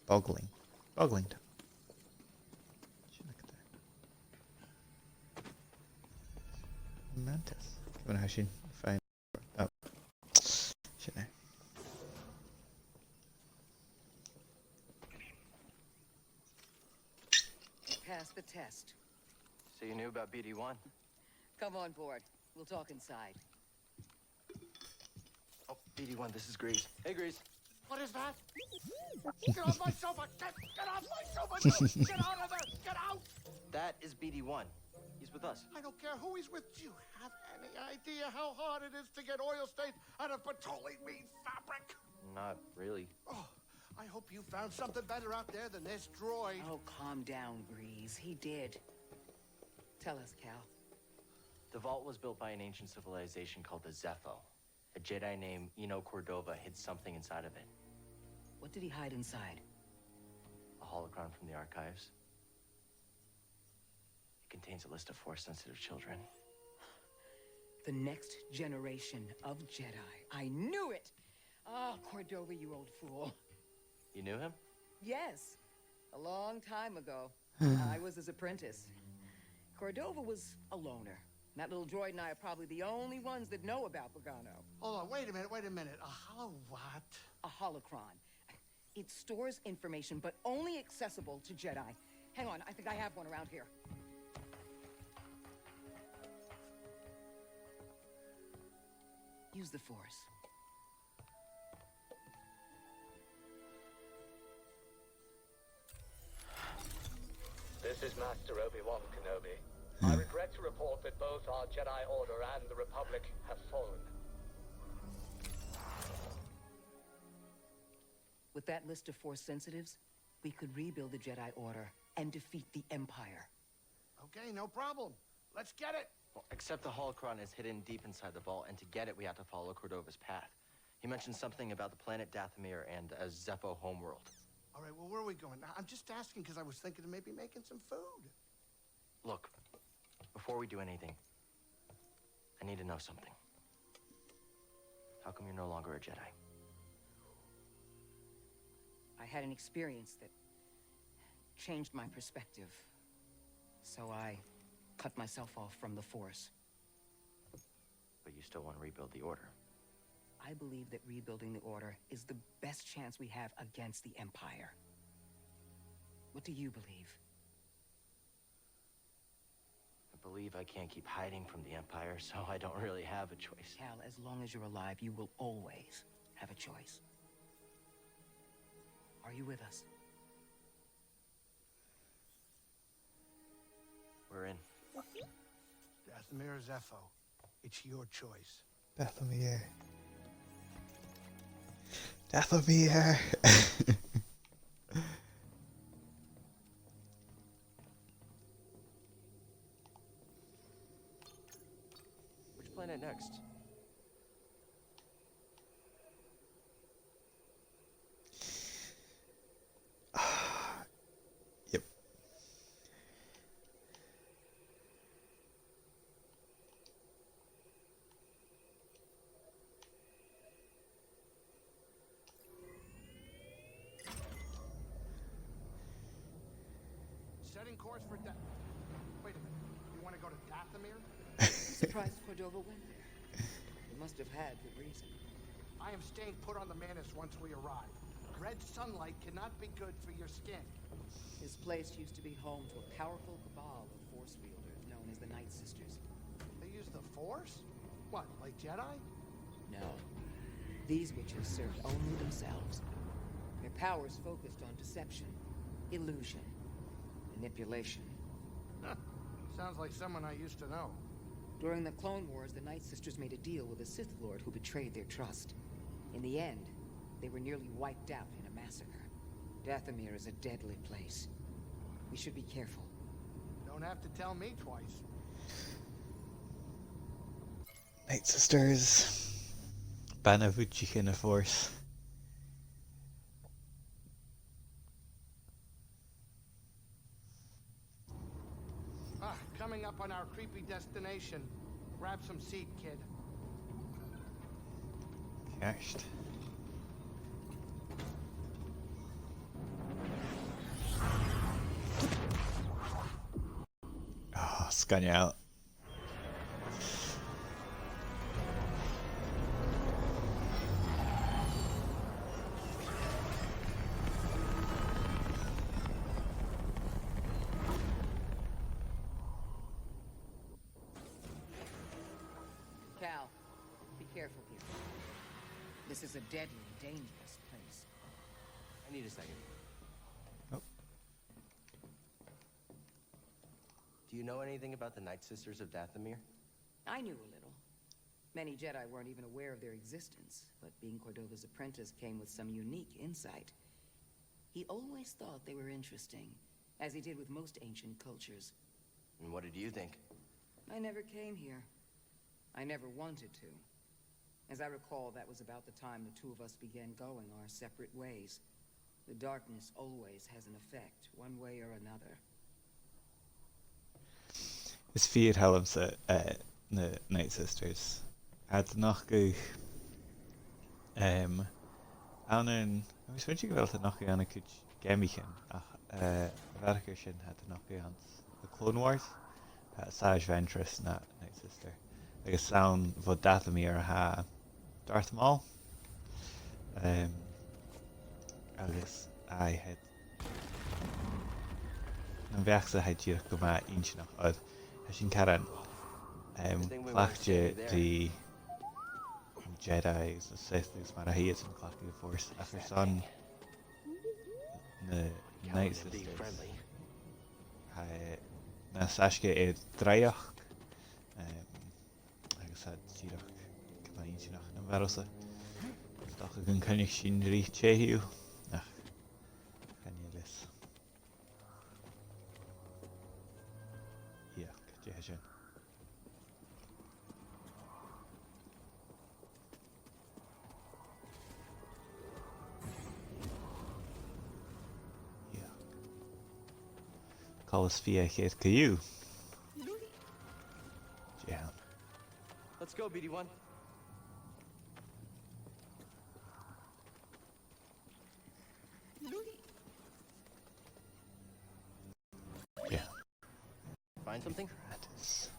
Boggling. Boggling town. Sin agad e. Mantis. Ceann a tha sin fine. Oh. Sin e. Pass the test. So you knew about B D one? Come on board. We'll talk inside. Oh, B D one, this is Greez. Hey, Greez. What is that? Get off my sofa! Get, get off my sofa! No! Get out of there! Get out! That is B D one. He's with us. I don't care who he's with. Do you have any idea how hard it is to get oil stains out of petroleum fabric? Not really. Oh, I hope you found something better out there than this droid. Oh, calm down, Greez. He did. Tell us, Cal. The vault was built by an ancient civilization called the Zeffo. A Jedi named Eno Cordova hid something inside of it. What did he hide inside? A holocron from the archives. It contains a list of Force-sensitive children. The next generation of Jedi. I knew it! Ah, Cordova, you old fool. You knew him? Yes. A long time ago. I was his apprentice. Cordova was a loner. That little droid and I are probably the only ones that know about Bogano. Hold on, wait a minute, wait a minute. A hollow what? A holocron. It stores information, but only accessible to Jedi. Hang on, I think I have one around here. Use the Force. This is Master Obi-Wan Kenobi. I regret to report that both our Jedi Order and the Republic have fallen. With that list of Force sensitives, we could rebuild the Jedi Order and defeat the Empire. Okay, no problem. Let's get it! Well, except the holocron is hidden deep inside the vault, and to get it, we have to follow Cordova's path. He mentioned something about the planet Dathomir and a Zeffo homeworld. All right, well, where are we going? I- I'm just asking 'cause I was thinking of maybe making some food. Look, before we do anything, I need to know something. How come you're no longer a Jedi? I had an experience that changed my perspective. So I cut myself off from the Force. But you still want to rebuild the Order? I believe that rebuilding the Order is the best chance we have against the Empire. What do you believe? I believe I can't keep hiding from the Empire, so I don't really have a choice. Cal, as long as you're alive, you will always have a choice. Are you with us? We're in. Dathomir Zeffo. It's your choice. Dathomir. Dathomir. Which planet next? Yep. Setting course for Da-, wait a minute. You want to go to Dathomir? I'm surprised Cordova went there. He must have had good reason. I am staying put on the Mantis once we arrive. Red sunlight cannot be good for your skin. This place used to be home to a powerful cabal of Force wielders known as the Night Sisters. They use the Force? What, like Jedi? No. These witches served only themselves. Their powers focused on deception, illusion, manipulation. Huh. Sounds like someone I used to know. During the Clone Wars, the Night Sisters made a deal with a Sith Lord who betrayed their trust. In the end, they were nearly wiped out in a massacre. Dathomir is a deadly place. We should be careful. Don't have to tell me twice. Night Sisters. Bana-bhuidsichean a' Force. Coming up on our creepy destination. Grab some seat, kid. Ceart. Ah, sgoinneil. Cal, be careful here. This is a deadly, dangerous place. I need a second. Oh. Do you know anything about the Night Sisters of Dathomir? I knew a little. Many Jedi weren't even aware of their existence, but being Cordova's apprentice came with some unique insight. He always thought they were interesting, as he did with most ancient cultures. And what did you think? I never came here. I never wanted to. As I recall, that was about the time the two of us began going our separate ways. The darkness always has an effect, one way or another. Is fìor thoil leamsa, eh, na Night Sisters. Tha iad a' nochdadh, em, ann an, agus bha mi a' smaointinn gu bheil iad a' nochdadh ann an cuid geamaichean, ach, eh, a bharrachd air sin, tha iad a' nochdadh anns The Clone Wars, tha Asajj Ventress na Night Sister. Agus 's ann bho Dathomir a tha Darth Maul. Em, agus aidh, tha iad, nam bheachd-sa, tha e dìreach gu math inntinneach oir tha sinn caran, em, cleachdte ri Jedi agus na Sith agus mar a tha iadsan a' cleachdadh a' Force, ach airson na Night Sisters, tha e nas fhaisge air draoidheachd, em, agus tha e dìreach gu math inntinneach nam bheachd-sa. 'S dòcha gun coinnich sinn ri tè dhiubh, ach chan eil fhios. Iach, dè tha sin? Iach. Coltas fiadhaich air co-dhiù. Dè th' ann? Let's go, B D one. Yeah. Find something? Gratis.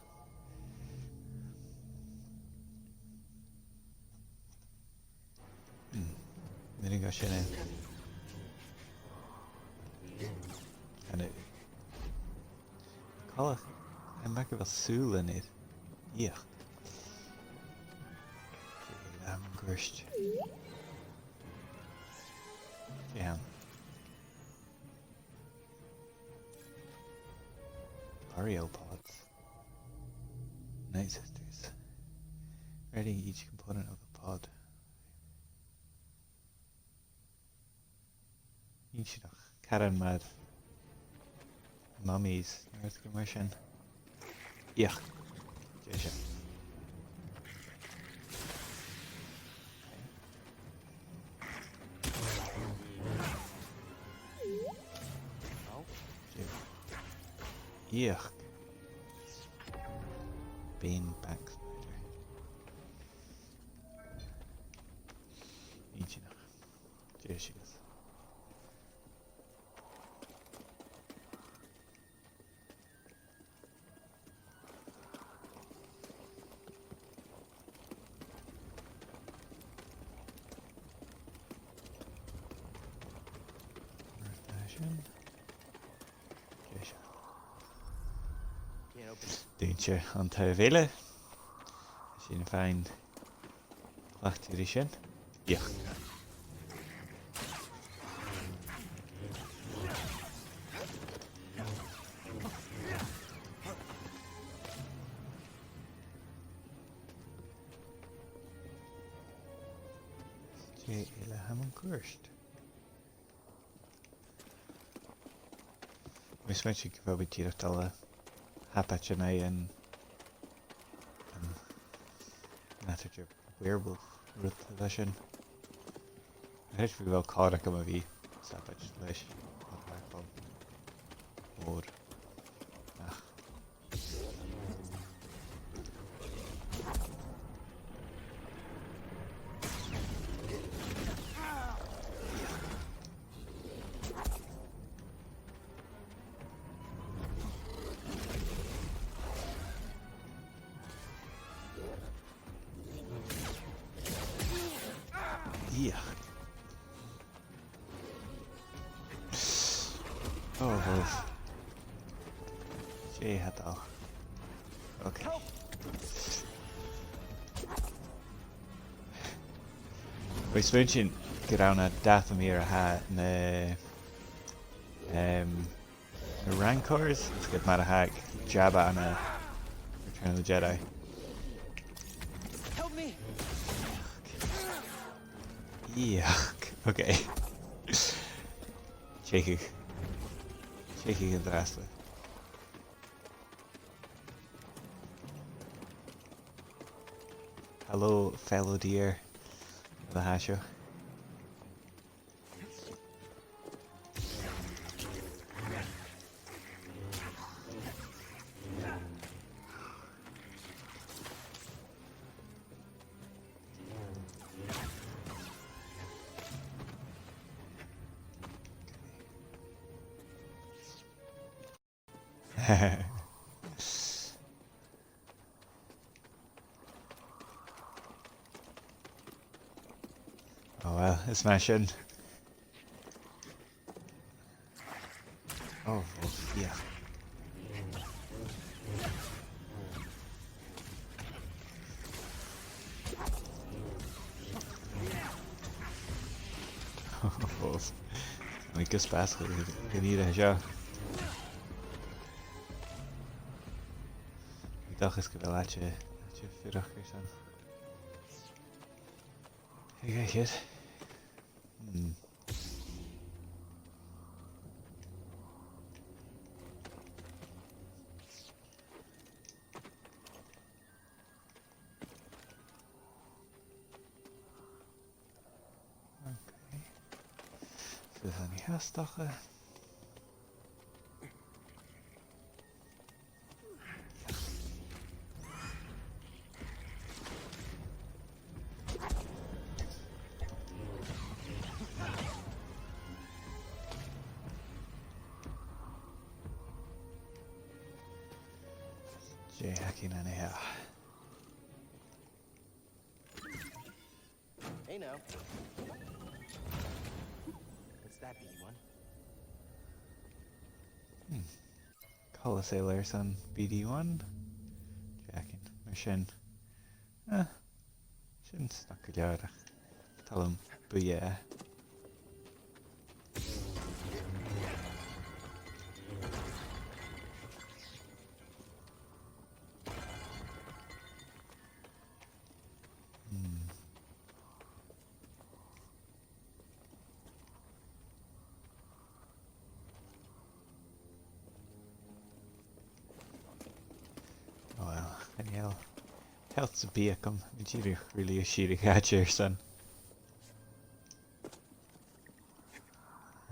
Hmm. Nì mi sin e. An e... Coltas, am b' e gu bheil sùilean air? Iach. Am ghost. Damn. Aerial pods. Night Sisters. Readying each component of the pod. Inntinneach. Caran mar mummies, no rudeigin mar sin. Iach. Dè seo? Iach. Bane Backslider. Inntinneach. Dè seo? Mar sin. Dè seo? Dùinte an taobh eile. Sin fine. Cleachd ri sin. Iach. Dè eile a th' ann an cuairt? Tha mi a' smaointinn gu bheil mi dìreach a' dol a shabaid an aghaidh an, an, an eatarthu. Werewolf rud a bha sin. Tha mi a' smaointinn gu bheil còir agam a bhith a' sabaid leis an backbone. Mòr. Ach. Uf. Dè tha dol? Ok. Bha mi a' smaointinn gur ann à Dathomir a tha na, em, na Rancors, is gu mar a tha aig Jabba ann an Return of the Jedi. Help me! Yuck. Ok. Tìoraidh. Tìoraidh an-dràsta. Hello, fellow deer. Dè tha seo? Oh well, is math sin. Oh, oh, yeah. Oh, oh. Bha mi gus bàs gu, gu dìreach seo. Bha mi an dòchas gu bheil àite, àite fuireach airson. There you go, kid. Hmm. Okay. Is e an-dràsta. Dè th' againn an-seo? Hey now. What's that, B D one? Hmm. Colossail airson B D one. Checking. Mar sin. Eh, sin snog gu leòr, ach toil leam buille. Hmm. Oh well, chan eil health sam bith agam, dìreach really a' sireadh àite airson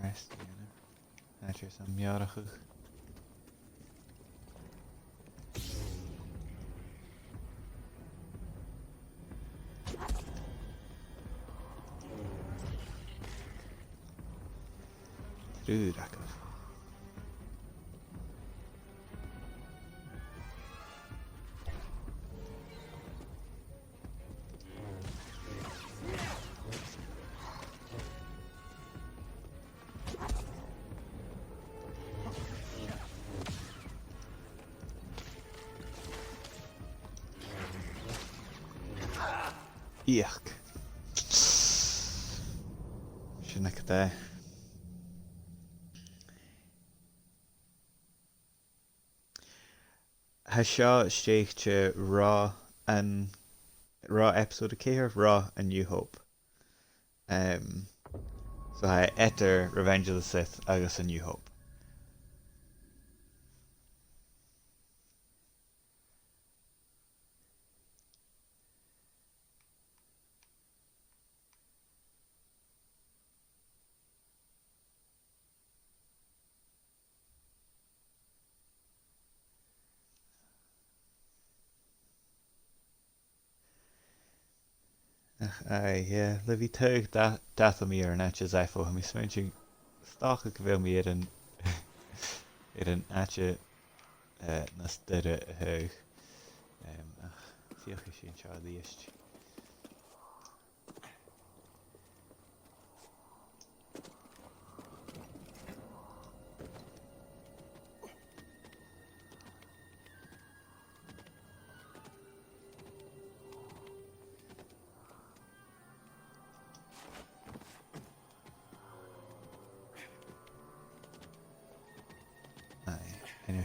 rest, you know. Àite airson meòrachadh. Triùir aca. Ioc. Sin agad e. Tha seo stèidhichte ro an, ro episode a ceithir, ro A New Hope. Em, so tha e eadar Revenge of the Sith agus A New Hope. Ach, aye, yeah, le bhith taghadh da-, Dathomir air an àite Zeffo, tha mi a' smaointinn, 's dòcha gu bheil mi air an, air an àite, eh, nas duilghe a thaghadh. Em, ach, feuchaidh sinn seo a-rithist.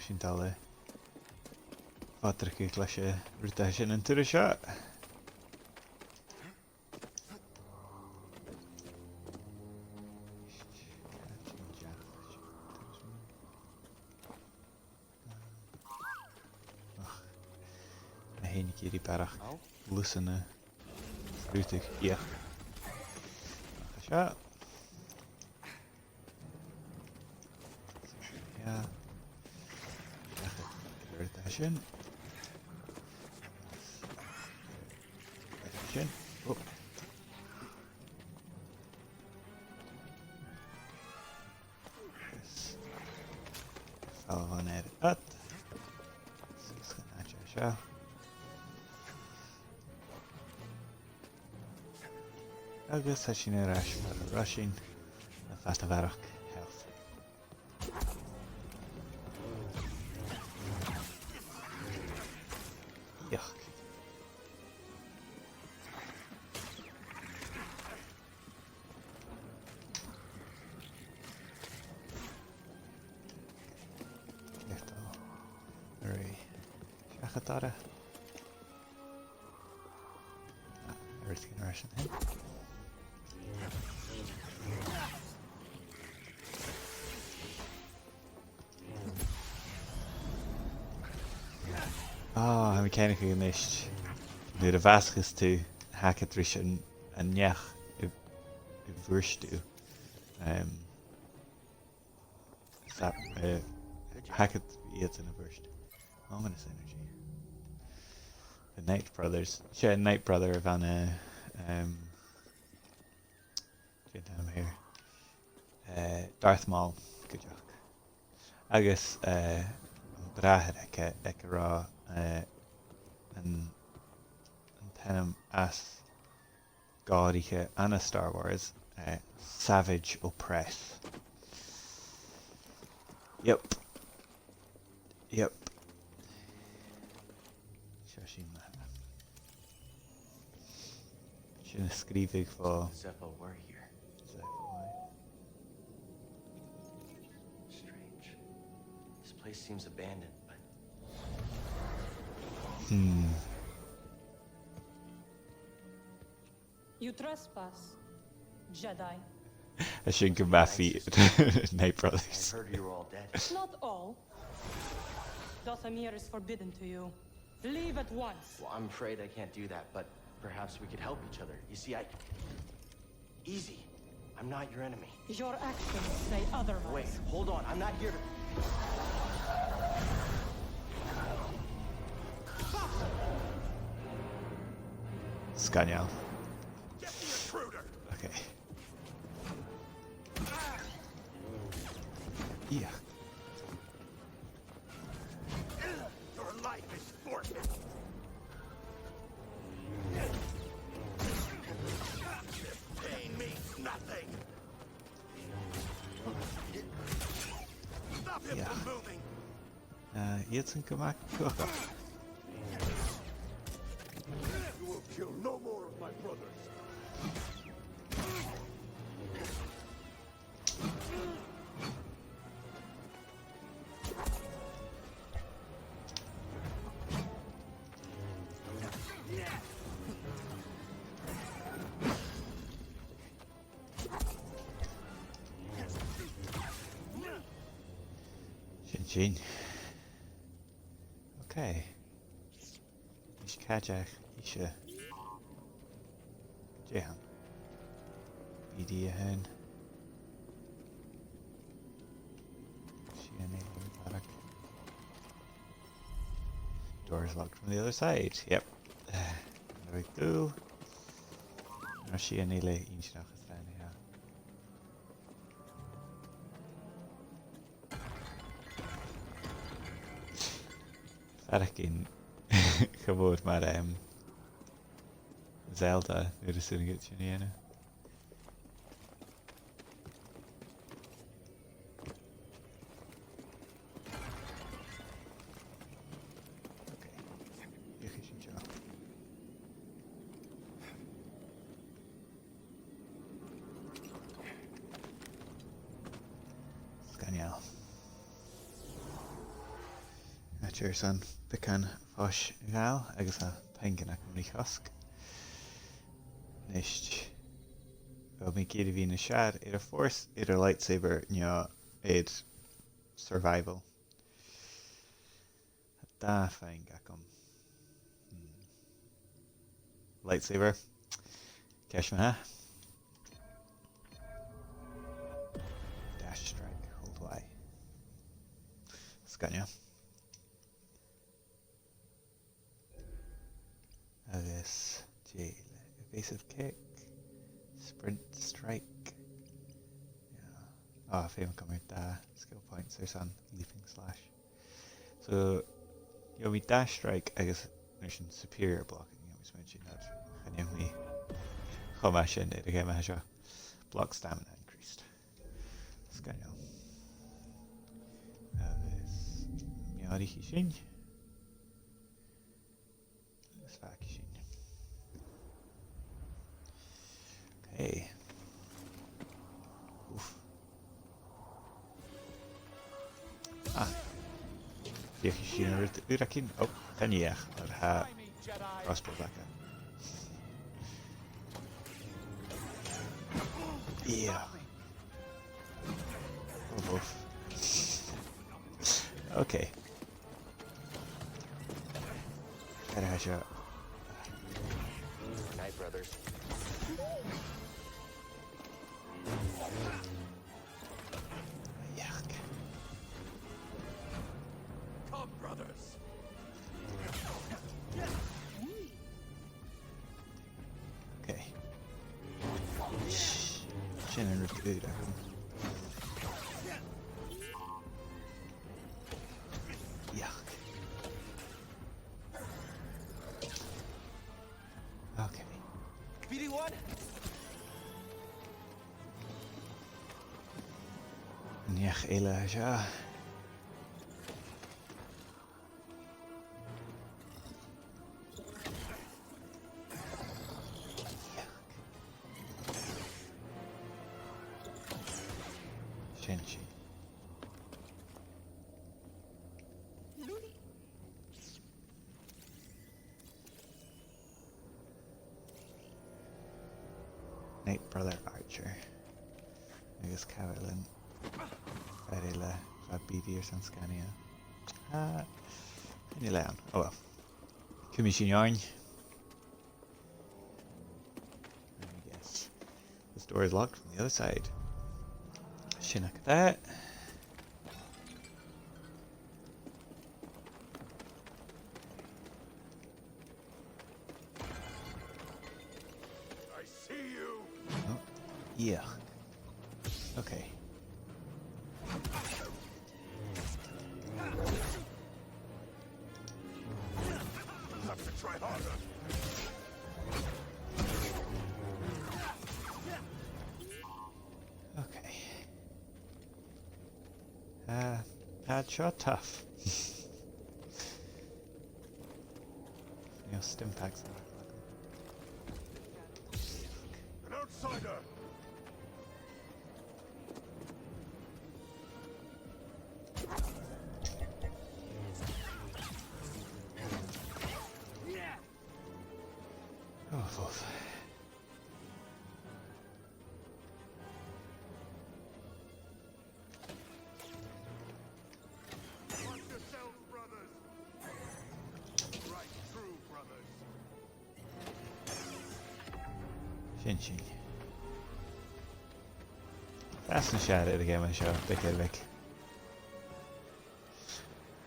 Sin dà le. Fàdraig leis an rud a tha sin an turas seo. Ach, na h-aon ag iarraidh barrachd. Ò? Lusanna. Sgrùdadh. Iach. Ach, seo. Yeah. Seachad. Sin. Sin. Oh. Yes. Falbh an air at. Sus an àite seo. Agus tha sinn air ais mar a rushing na fada bharrachd health. Yuck. Ceart. Alright. Seachad orra. Ah, everything rushing in. Ah, tha mi ceangailte a-nis. Nuair a bhàsaicheas tu, tha agad ris an, an neach a, a bhuairt thu. Um, sa, uh, tha agad iad a bhuairt. Ominous energy. The Night Brothers. 'S e Night Brother a bh' ann, uh, um, Dè an t-ainm a th' air? Eh, Darth Maul, cuideachd. Agus, eh, am bràthair aige, aig an robh, eh, an, an t-ainm as gòraiche ann an Star Wars, eh, Savage Opress. Yep. Yep. Seo sinn. Sin a sgrìobhadh bho Zeffo were here. Zeffo, aye. Strange. This place seems abandoned, but Hmm. You trespass, Jedi. Tha sin gu math fìor. Night Brothers. I heard you were all dead. Not all. Dathomir is forbidden to you. Leave at once. Well, I'm afraid I can't do that, but perhaps we could help each other. You see, I... Easy. I'm not your enemy. Your actions say otherwise. Wait, hold on. I'm not here to... Sgoinneil. Get the intruder! Okay. Yeah. Your life is forfeit. This pain means nothing. Stop him from moving. Uh, iadsan gu math cumhachdach. You will kill no more of my brothers. Sin sin. Okay. Is càit a tha ise? Dè th' ann? B D a th' ann. Sìon eile an fharraige. Door is locked from the other side. Yep. There we go. An robh sìon eile inntinneach anns an t-sìde? Faireachdainn cho mòr mar, em, Zelda, nuair a 's urrainn dhut sin a dhèanamh. Okay. Feuchaidh sinn seo. Sgoinneil. airson beagan fois a ghabhail agus tha puingean agam ri chosg. Nist, bheil mi ag iarraidh a bhith nas fheàrr air a' force, air a' lightsaber, no air survival? Tha dà phuing agam. Hmm. Lightsaber. Ceist ma-thà. Dash strike, hold Y. Sgoinneil. Agus dè eile? Evasive kick, sprint strike. Yeah. Ah, feumaidh mi dà skill points airson leaping slash. So, gheibh mi dash strike agus an uair sin superior block, an uair sin, chan eil mi cho math sin air a' gheama seo. Block stamina increased. Sgoinneil. Agus meòraich sin. Agus fàgaidh sin. Okay. Oof. Ah. Feuchaidh sinn rud ùr againn. Oh, chan fheum, oir tha crossbow agam. Yeah. Oh, woof. Okay. Gotta have a shot. Night, brothers. Yuck. Come, brothers. Okay. Sin an rud ùr agam. Yuck. Okay. B D one? Neach eile seo. Sin sin. Night Brother Archer. Agus càit a bheil am fear eile, bha B D airson scannail. Ah, chan eil e ann. Oh well. Cumaidh sinn oirnn. Let me guess. This door is locked from the other side. Sin agad e. I see you. Oh, yeah. Okay. Have to try harder. Okay. Uh, that shot tough. You know, stim packs. An outsider. Oh, fuck. Watch yourselves, brothers. Right through, brothers. Sin sin. Fàs nas fheàrr air a' gheama seo, beag air bheag.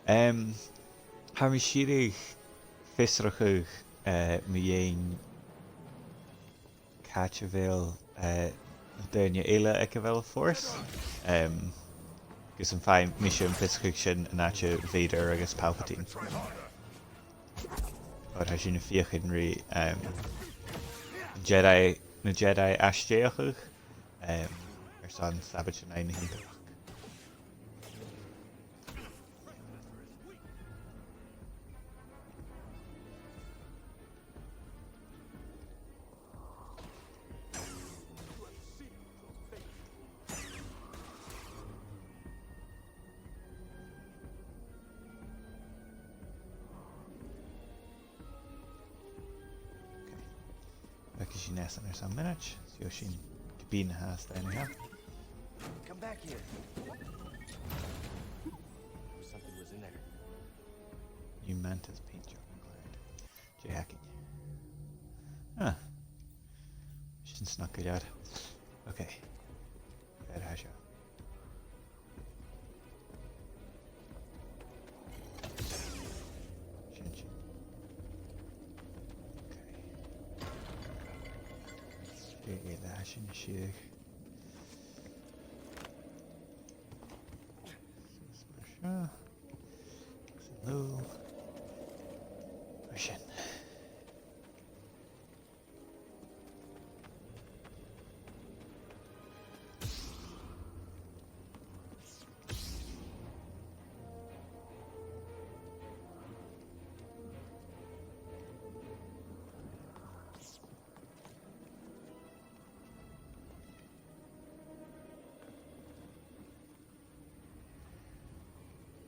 Em, tha mi a' sireadh fiosrachadh, eh, mu dheidhinn càit a bheil, eh, daoine eile aig a bheil force. Em, gus am faigh mise am fiosrachadh sin an àite Vader agus Palpatine. Oir tha sinn a' feuchainn ri, em, Jedi, na Jedi a stèidheachadh, em, airson sabaid an aghaidh na h-Imperiach. Sin e, sin e, sin e, sin e. Seo sinn gu binn a-staigh an-seo. Come back here. Something was in there. New mantis paint job required. Dè th' againn? Ah. Sin snog gu leòr. Ok. Feuch seo. Sin sin. Ok. Dè eile a tha sinn a' sireadh? Is mar seo. Agus an uair sin.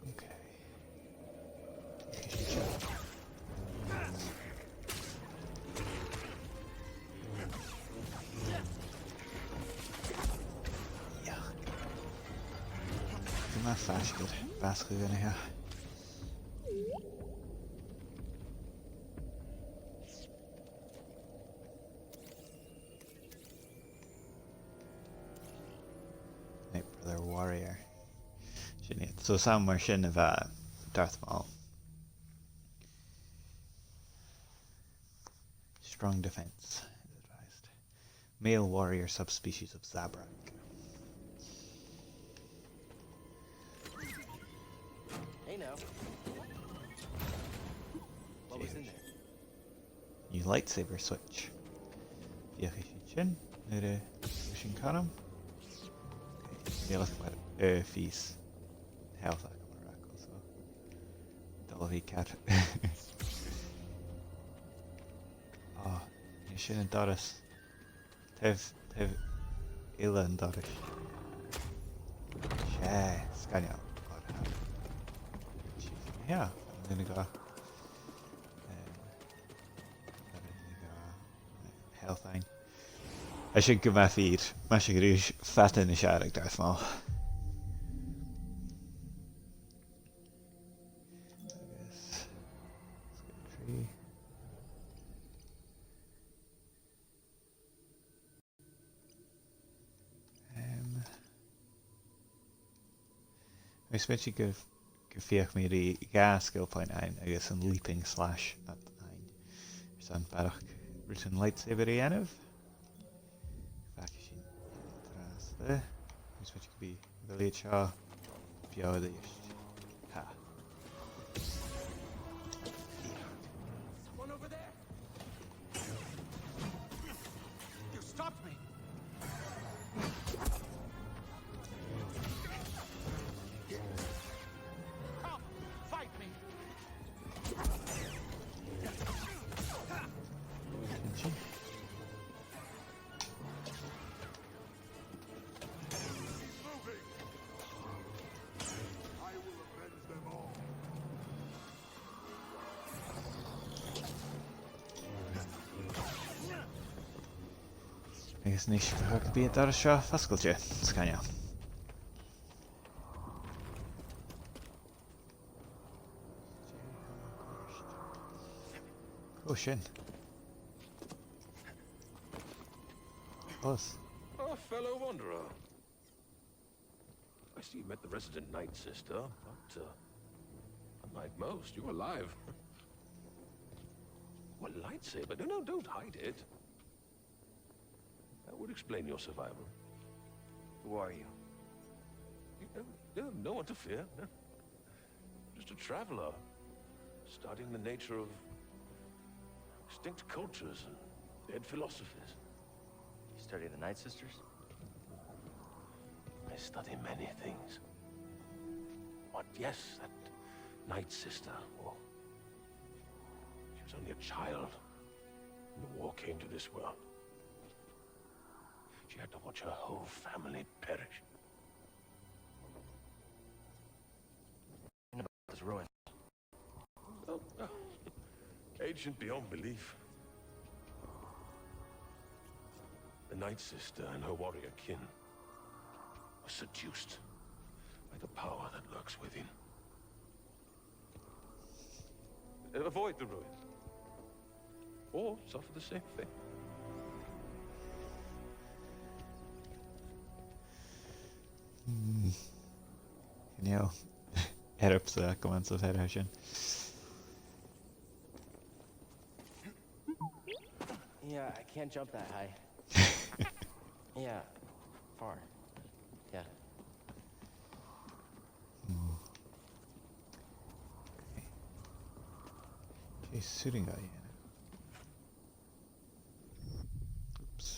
Ok. Yeah. Gu math faisg air basgadh an-seo. Knight Brother Warrior. Sin iad. So, 's ann mar sin a bha Darth Maul. Strong defense is advised. Male warrior subspecies of Zabrak. Hey now. What was in there? New lightsaber switch. Feuchaidh sinn sin nuair a tha sinn cothrom. Ok, chan eil fhios mar, eh, fhios health agam air a' chaileag, so dol a bhith ceart. Ah, nì sin an doras. Taobh, taobh eile an dorais. Seadh, sgoinneil. Oir tha. Yeah, an uair sin, eh, health againn. Tha sin gu math fìor. Math sin, gu bheil sinn fada nas fheàrr aig Darth Maul. Agus, let's go tree. Em, agus 's mathaid gu, gu feuch mi ri dhà skill point fhaighinn agus an leaping slash ud fhaighinn. Airson barrachd rudan lightsaber a dhèanamh. Feuchaidh sinn an-dràsta. Agus 's mathaid gum bi a' bheil iad seo beò a-rithist. Ha. Someone over there? You stopped me! Come, fight me! Agus a-nis, feuch am bi an doras seo fosgailte. Sgoinneil. Ò, sin. Buzz. A fellow wanderer. I see you met the resident Night Sister, but, uh, unlike most, you're alive. What lightsaber? No, no, don't hide it. That would explain your survival. Who are you? You, no, no, no one to fear. Just a traveler, studying the nature of extinct cultures and dead philosophies. You study the Night Sisters? I study many things. But yes, that Night Sister, oh, she was only a child when the war came to this world. She had to watch her whole family perish. This ruin. Oh, oh. Ancient beyond belief. The Night Sister and her warrior kin are seduced by the power that lurks within. Avoid the ruin, or suffer the same fate. Hmm. Chan eil earbsa agam anns a' bheatha sin. Yeah, I can't jump that high. Yeah, far. Yeah. Hmm. Okay. Dè as urrainn dhomh a dhèanamh? Oops.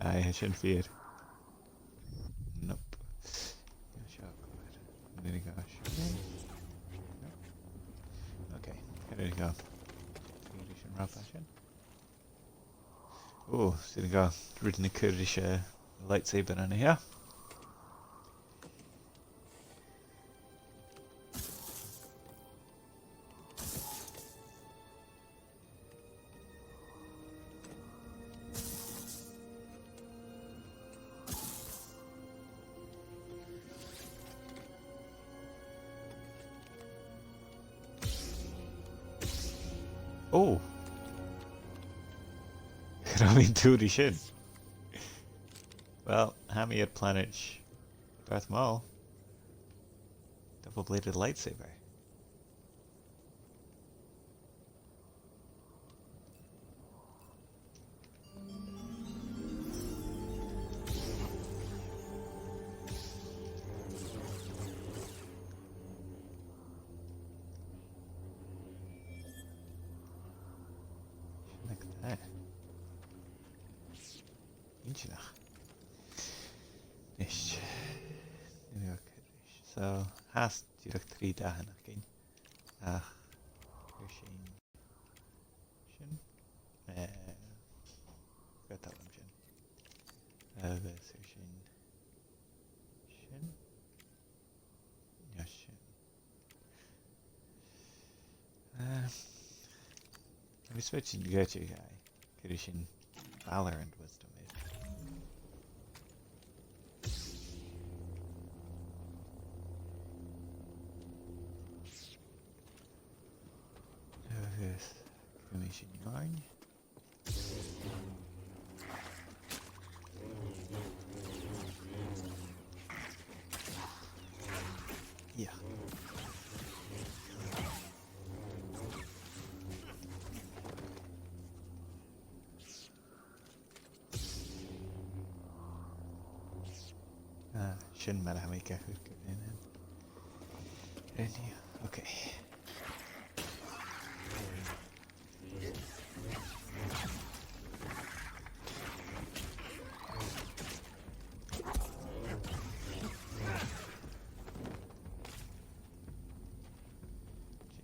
Aye, tha sin fìor. Nope. Seo, go ahead. There you go. Nope. Okay, there you go. Fìor sin, rub that in. Oh, there you go. Rudan a' cur ris a' lightsaber an seo. Oh! Cha robh mi an dùil ri sin. Well, tha mi air planaid Darth Maul. Double-bladed lightsaber. Like that. Inntinneach. Nis. Nì mi ach. So, tha dìreach trì dathan againn. Ach, air sin. Sin. Eh, gu dè a th' ann an sin. Agus air sin. Sin. Nì sin. Eh, tha mi a' smaoineachadh gu bheil e ceart gu bheil sin valor and wisdom air. Agus cuiridh mi sin oirnn. Yeah. Ah, sin mar a tha mi ga chur gu bhith ann. Ready? Okay.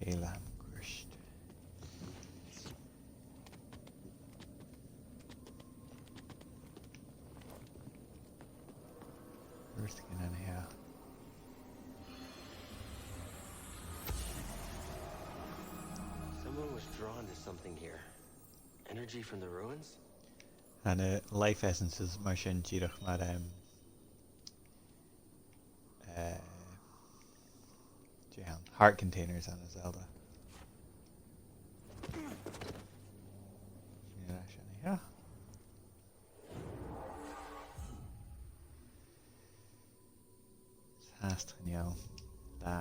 Dè leam cuairt? Rudeigin an seo. Someone was drawn to something here. Energy from the ruins? Tha na life essences mar sin dìreach mar, em, eh, dè th' ann? Heart containers ann an Zelda. Sin e, sin e, yeah. Is fhathast chan eil dà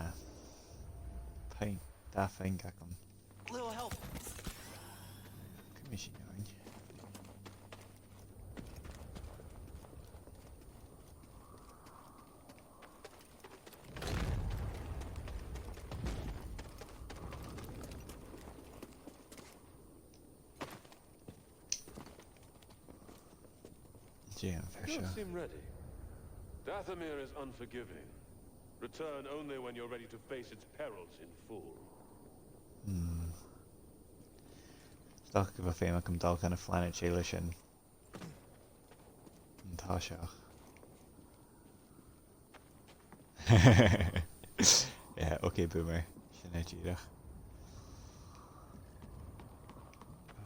phuing, dà phuing agam. Little help. Cuiridh mi sin oirnn. Dè am fear seo? You don't seem ready. Dathomir is unforgiving. Return only when you're ready to face its perils in full. Hmm. 'S dòcha gu bheil feum agam dol chun a' phlanaid eile sin an toiseach. Yeah, okay, boomer. Sin Sin e dìreach.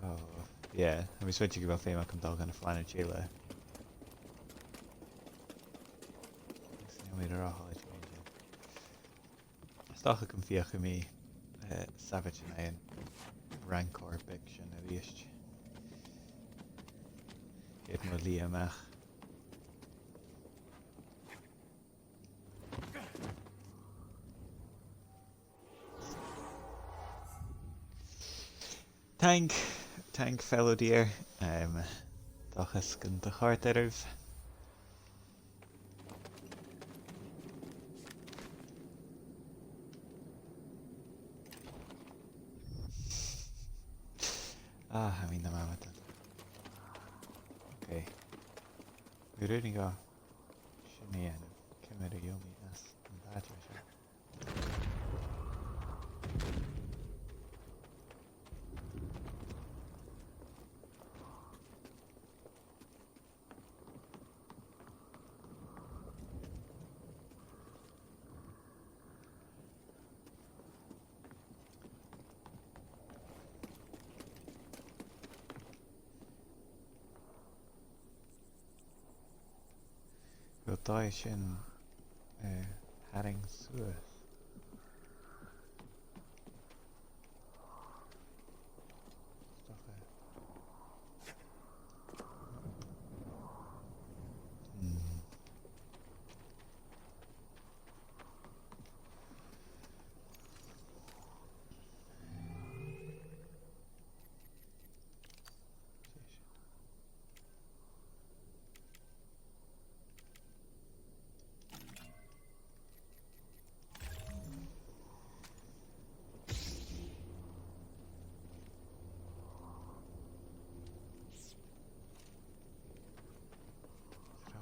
Oh, yeah. Tha mi a' smaointinn gu bheil feum agam dol gu na planaid eile. Agus nì mi ro thall air sin. Is dòcha gum feuchaidh mi, eh, Savage an Iron Rancor beag sin a-rithist. Ged mo liath a-mach. Taing, taing, fellow deer. Um, dòchas gun do chòrd e ribh. Ah, tha mi na mamata. Okay. Gu ruige sin a dhèanamh, ciamar a gheibh mi às an àite seo? Gu dòigh sin, eh, tharraing suas. Is dòcha. Hmm.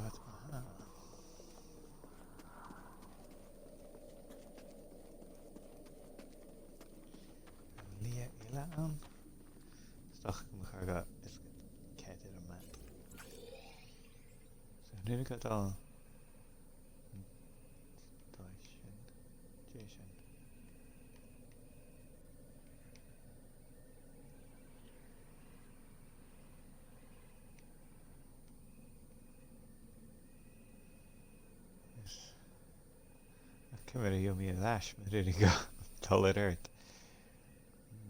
Right, aha. Liath eile ann. Is dòcha gum bu chòir dhomh a bhith ceart air a' mhap. So, nì mi gu dol. Dè sin? Dè sin? Yes. Ach ciamar a gheibh mi air ais, ma ruigeadh mi dol air adhart?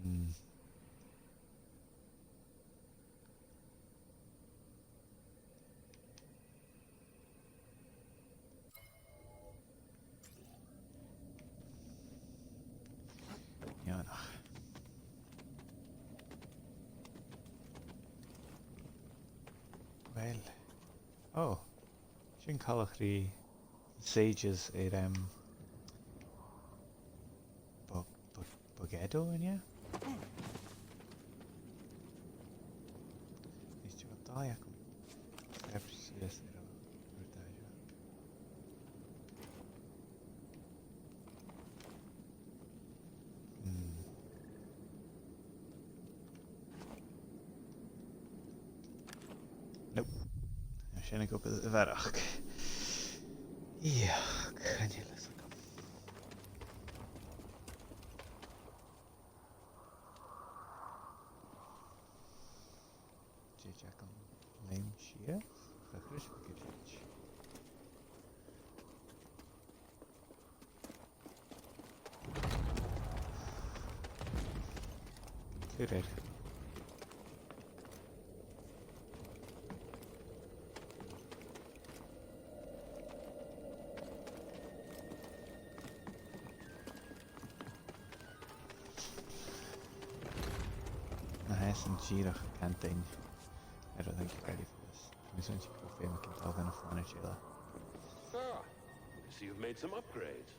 Hmm. Neònach. Uill. Oh. Sin coltach ri Sages air, em, Bo-, Bo-, Bogedo, an e? Is dòcha gu bheil dòigh agam. Step sìos air an rud seo. Hmm. Nope. Tha sin ag obair a bharrachd. Ioch, chan eil fhios agam. Dè th' agam leum sìos? Cha chreid mi gu bheil. Cuir air. Na, tha e sin dìreach a' cantainn air an rud a th' agam ri fhaighinn. Tha mi a' smaointinn gu bheil feum agam dol gu na planaid eile. Ah, I see you've made some upgrades.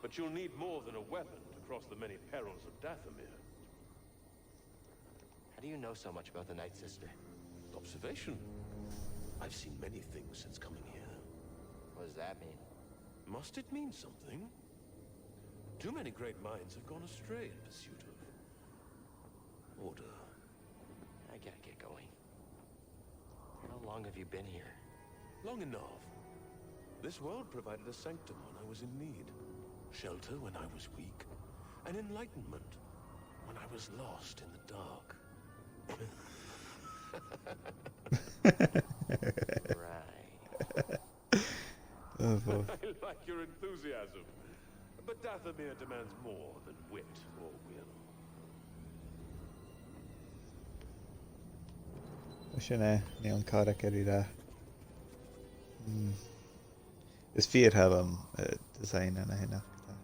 But you'll need more than a weapon to cross the many perils of Dathomir. How do you know so much about the Night Sister? Observation. I've seen many things since coming here. What does that mean? Must it mean something? Too many great minds have gone astray in pursuit of order. I gotta get going. How long have you been here? Long enough. This world provided a sanctum when I was in need, shelter when I was weak, An enlightenment when I was lost in the dark. Right. Oh, boy. I like your enthusiasm, but Dathomir demands more than wit or will. Sin e, nì mi an càradh air a ràdh. Hmm. Is fìor thoil leam, eh, design an sin, ach, eh,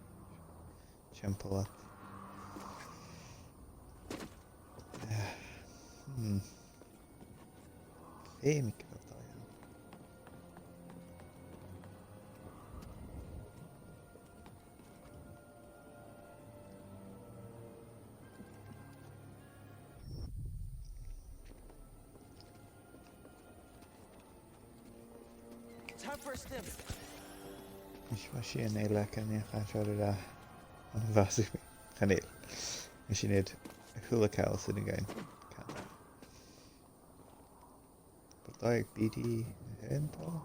timpeall. Eh, hmm. Feumaidh gu bheil dòigh ann. It's hot for a stim. Is bha sìon eile aca, nì mi an càradh air a ràdh. An bhàsaich mi. Chan eil. Is sinn air a h-uile càil sin a dhèanamh. Can. Bha dòigh B D a h-aon dol.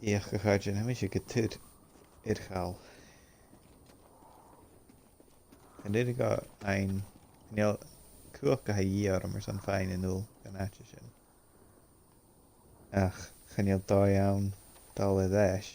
Ach, a chàirdean, tha mise gu tur air chall. Chan eil dad fhaighinn, chan eil cumhachd a tha a dhìth orm airson faighinn a-null dhan àite sin. Ach chan eil dòigh ann dol air ais.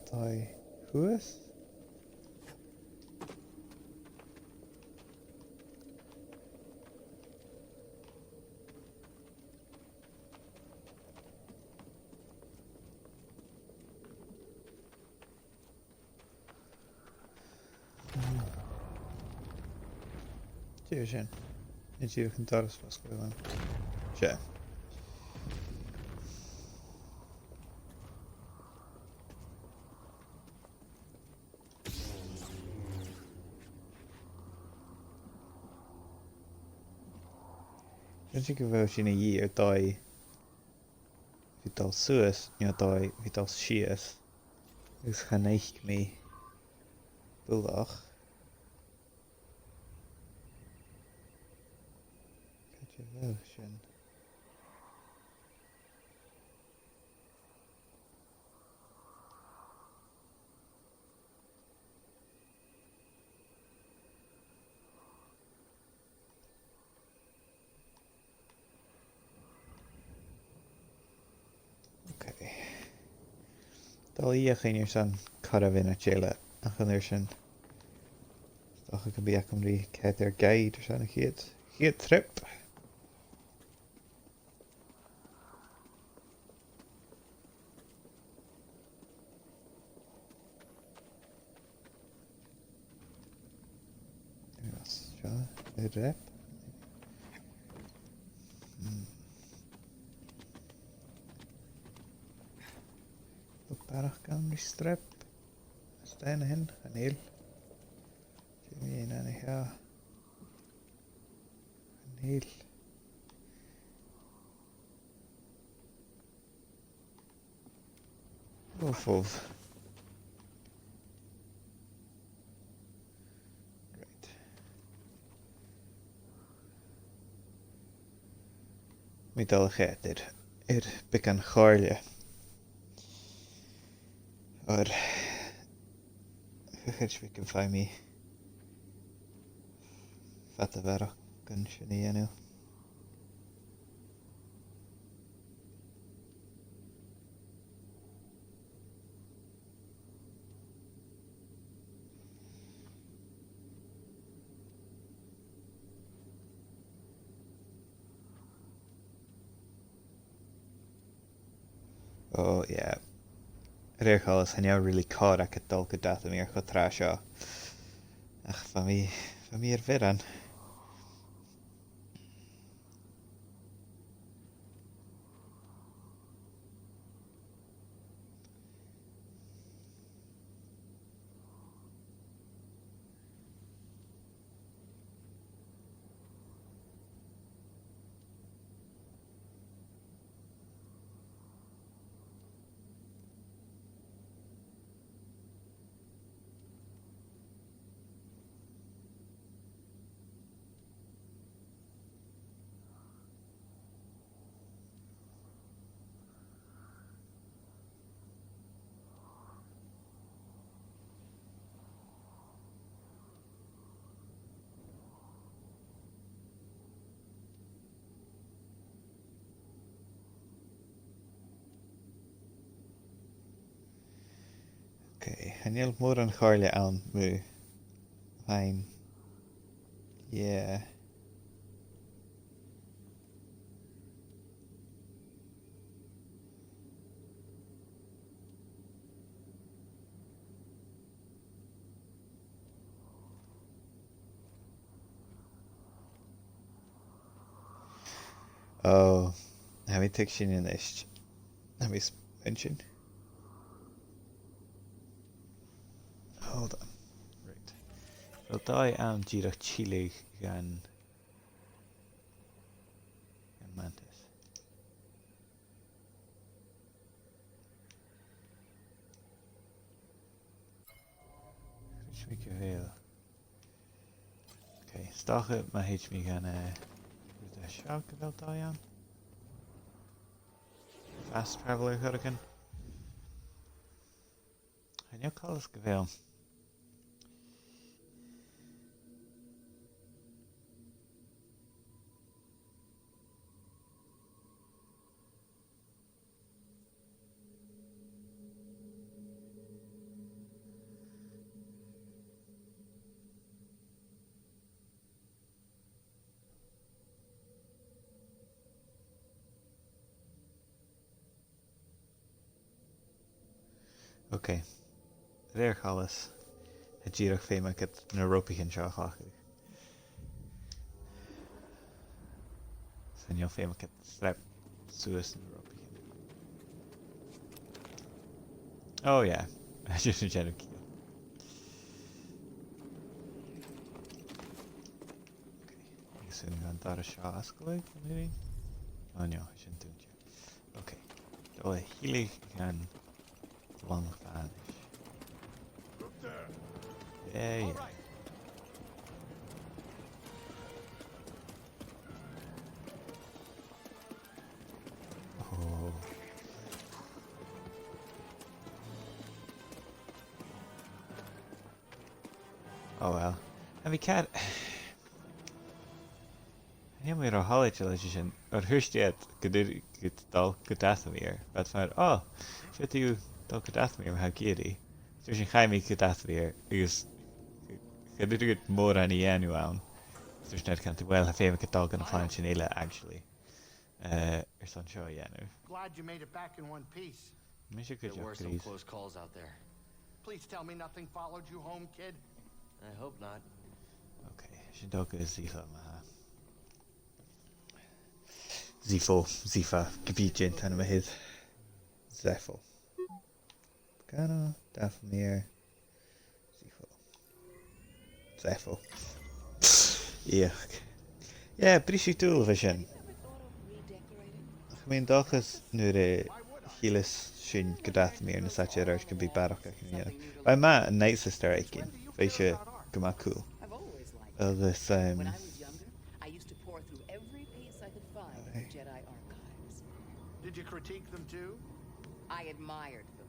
Tha e shuas. Dè tha sin? Nì mi an doras fosgladh. Seadh. Rinn sinn gu bheil sinn a' dol, bhith dol suas, no dol, bhith dol sìos. Agus chan fhaic mi buileach. Càit a bheil sin? Ok. Dol a dh'fheuchainn airson cur a' mhionaid eile, ach an uair sin, is dòcha gum bi agam ri coimhead air guide airson a' chiad, chiad trip. Agus seo an rep. Hmm. Tha barrachd ann ri strep. Is dè na tha sin, chan eil. Dè mu dheidhinn seo? Chan eil. Uf, uf. Right. Mi dol a choimhead air, air beagan chomhairle. Oir, chuir mi beagan faighinn fad a bharrachd gun sin a dhèanamh. Oh, yeah. A rèir choltais, chan eil really càil agam dol gu Dathomir cho tràth seo. Ach, bha mi, bha mi air bhioran. Chan eil mòran chomhairle ann mu fhine. Yeah. Oh, tha mi a' tuigsinn a-nis. Tha mi a' smaoineachadh. Hold on. Right. Well, dòigh ann dìreach tilleadh gun, gun mantis. Chì mi gu bheil. Okay, 's dòcha ma thèid mi gun, eh, rud a tha seo gu bheil dòigh ann. Fast traveler, a charaid. Chan eil coltas gu bheil. Okay. A rèir choltais, tha dìreach feum agad na ropaichean seo a chleachdadh. 'S chan eil feum agad streap suas na ropaichean. Oh yeah. Just a general kill. Okay. Agus an dara seo as glè, maybe? Oh no, sin dùinte. Okay. Dol a thilleadh gun lannach fhèin. Yeah, yeah. Oh. Oh well. Tha mi ceart. Chan eil mi ro thoilichte leis a sin, oir thuirt iad gun urrainn dhut dol gu Dathomir, bha iad fhèin, oh, 's urrainn dhut dol gu Dathomir ma tha thu ag iarraidh. Is mar sin chaidh mi gu Dathomir, agus chan urrainn dhut mòran a dhèanamh ann. Is mar sin, well, tha feum agad dol gu na planaidean eile, actually. Eh, airson seo a dhèanamh. Glad you made it back in one piece. Mise gu dearbh. There were some close calls out there. Please tell me nothing followed you home, kid. I hope not. Okay, sin dòigh gu Zifo, ma-thà. Zifo, Zifa, gum bi sin an t-ainm a th' air. Zifo. Gana, Dathomir, Zifo. Zifo. Iach. Yeah, briseadh-dùil a bha sin. Ach tha mi an dòchas nuair a thill sinn gu Dathomir, nas fhaide air adhart, gum bi barrachd againn a dhèanamh. Bha e math an Night Sister fhaicinn, bha ise gu math cool. Agus, um, I used to pore through every piece I could find in the Jedi archives. Did you critique them too? I admired them.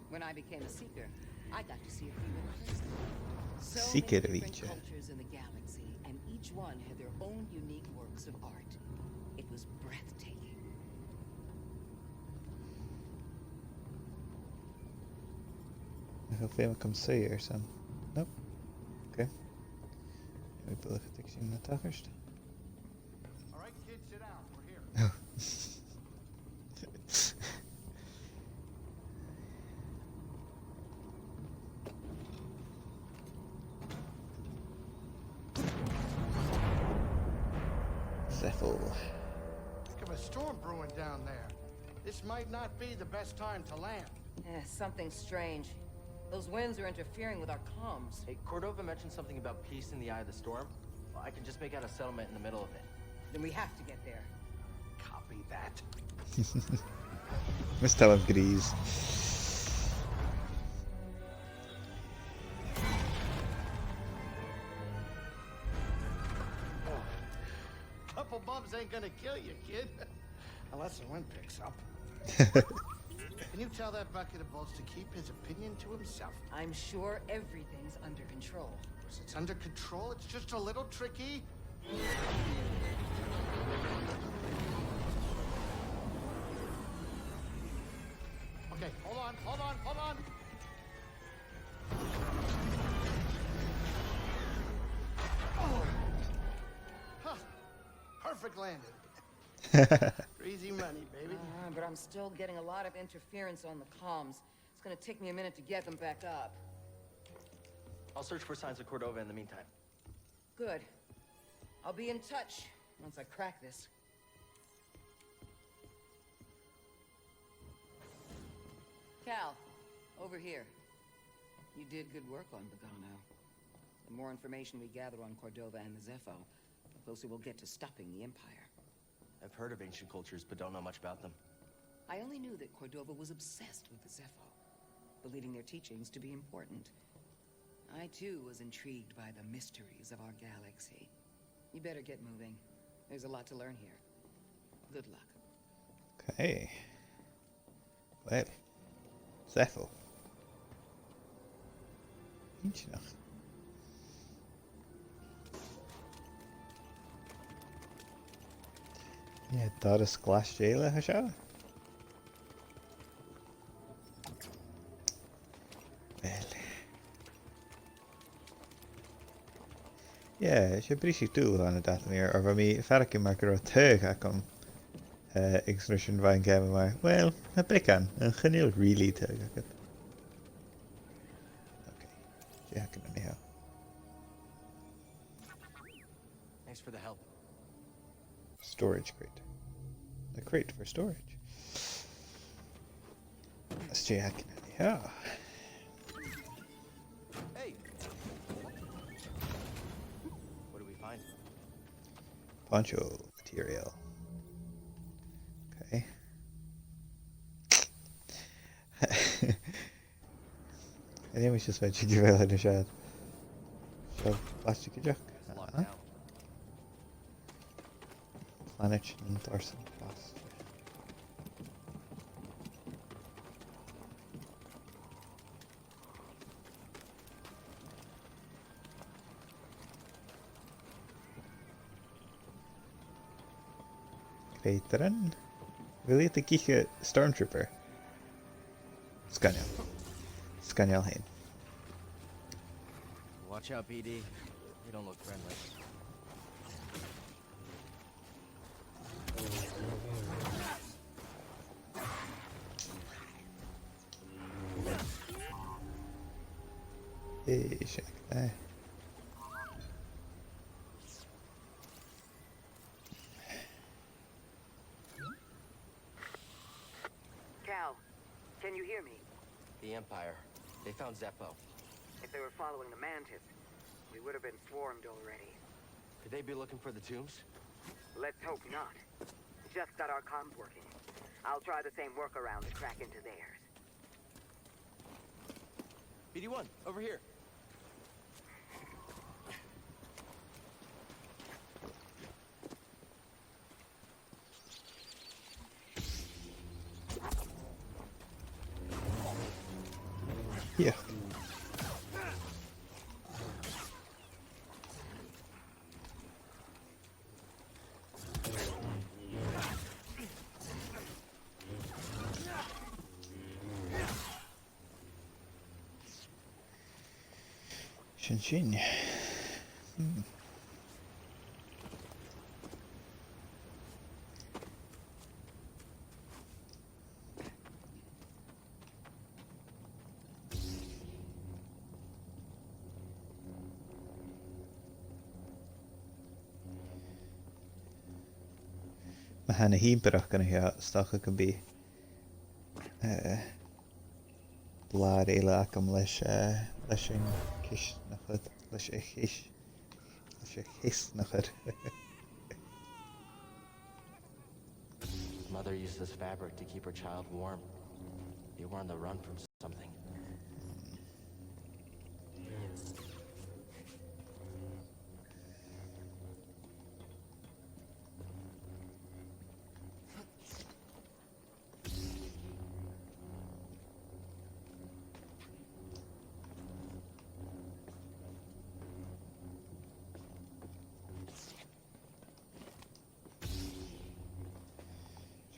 When I became a seeker, I got to see a few in person. So many different cultures in the galaxy, and each one had their own unique works of art. It was breathtaking. Nach eil feum agam suidhe air sin? Nope. Okay. Maybe look at the thing that first. All right, kids, sit down. We're here. Zeffo. Heck of a storm brewing down there. This might not be the best time to land. Eh, something's strange. Those winds are interfering with our comms. Hey, Cordova mentioned something about peace in the eye of the storm. Well, I can just make out a settlement in the middle of it. Then we have to get there. Copy that. Must tell him, Greez. Couple bumps ain't gonna kill you, kid. Unless the wind picks up. Can you tell that bucket of bolts to keep his opinion to himself? I'm sure everything's under control. Of course it's under control. It's just a little tricky. Okay, hold on, hold on, hold on. Perfect landing. Easy money, baby. Uh, but I'm still getting a lot of interference on the comms. It's gonna take me a minute to get them back up. I'll search for signs of Cordova in the meantime. Good. I'll be in touch once I crack this. Cal, over here. You did good work on Bogano. The more information we gather on Cordova and the Zeffo, the closer we'll get to stopping the Empire. I've heard of ancient cultures, but don't know much about them. I only knew that Cordova was obsessed with the Zeffo, believing their teachings to be important. I, too, was intrigued by the mysteries of our galaxy. You better get moving. There's a lot to learn here. Good luck. Okay. Well, Zeffo. Inntinneach. Yeah, doras glas eile a tha seo. Well. Yeah, 's e briseadh-dùil a bh' ann an Dathomir, oir bha mi a' faireachdainn mar gun robh taghadh agam, eh, agus an uair sin bha an geama mar, well, tha beagan, ach chan eil really taghadh agad. Okay, dè th' againn an-seo? Thanks for the help. Storage crate. A crate for storage. Let's check. Yeah. Hey. What do we find? Poncho material. Okay. An e mise a smaoinich gu bheil e nas fheàrr? Seo plastic a-nochd. It's locked down. Planet in person plastic. Creutairean. Bheil iad ag ithe Stormtrooper? Sgoinneil. Sgoinneil fhèin. Watch out, B D. They don't look friendly. Hey, check that. Cal, can you hear me? The Empire. They found Zeffo. If they were following the Mantis, we would have been swarmed already. Could they be looking for the tombs? Let's hope not. Just got our comms working. I'll try the same workaround to crack into theirs. B D one, over here. Yeah. Sin sin. Hmm. Ma tha na h-ìmpireachdan seo, 's dòcha gum bi, eh, làr eile agam leis, eh, leis an ceasnachadh, leis a' cheas-, leis a' cheasnachadh. Mother used this fabric to keep her child warm. They were on the run from something.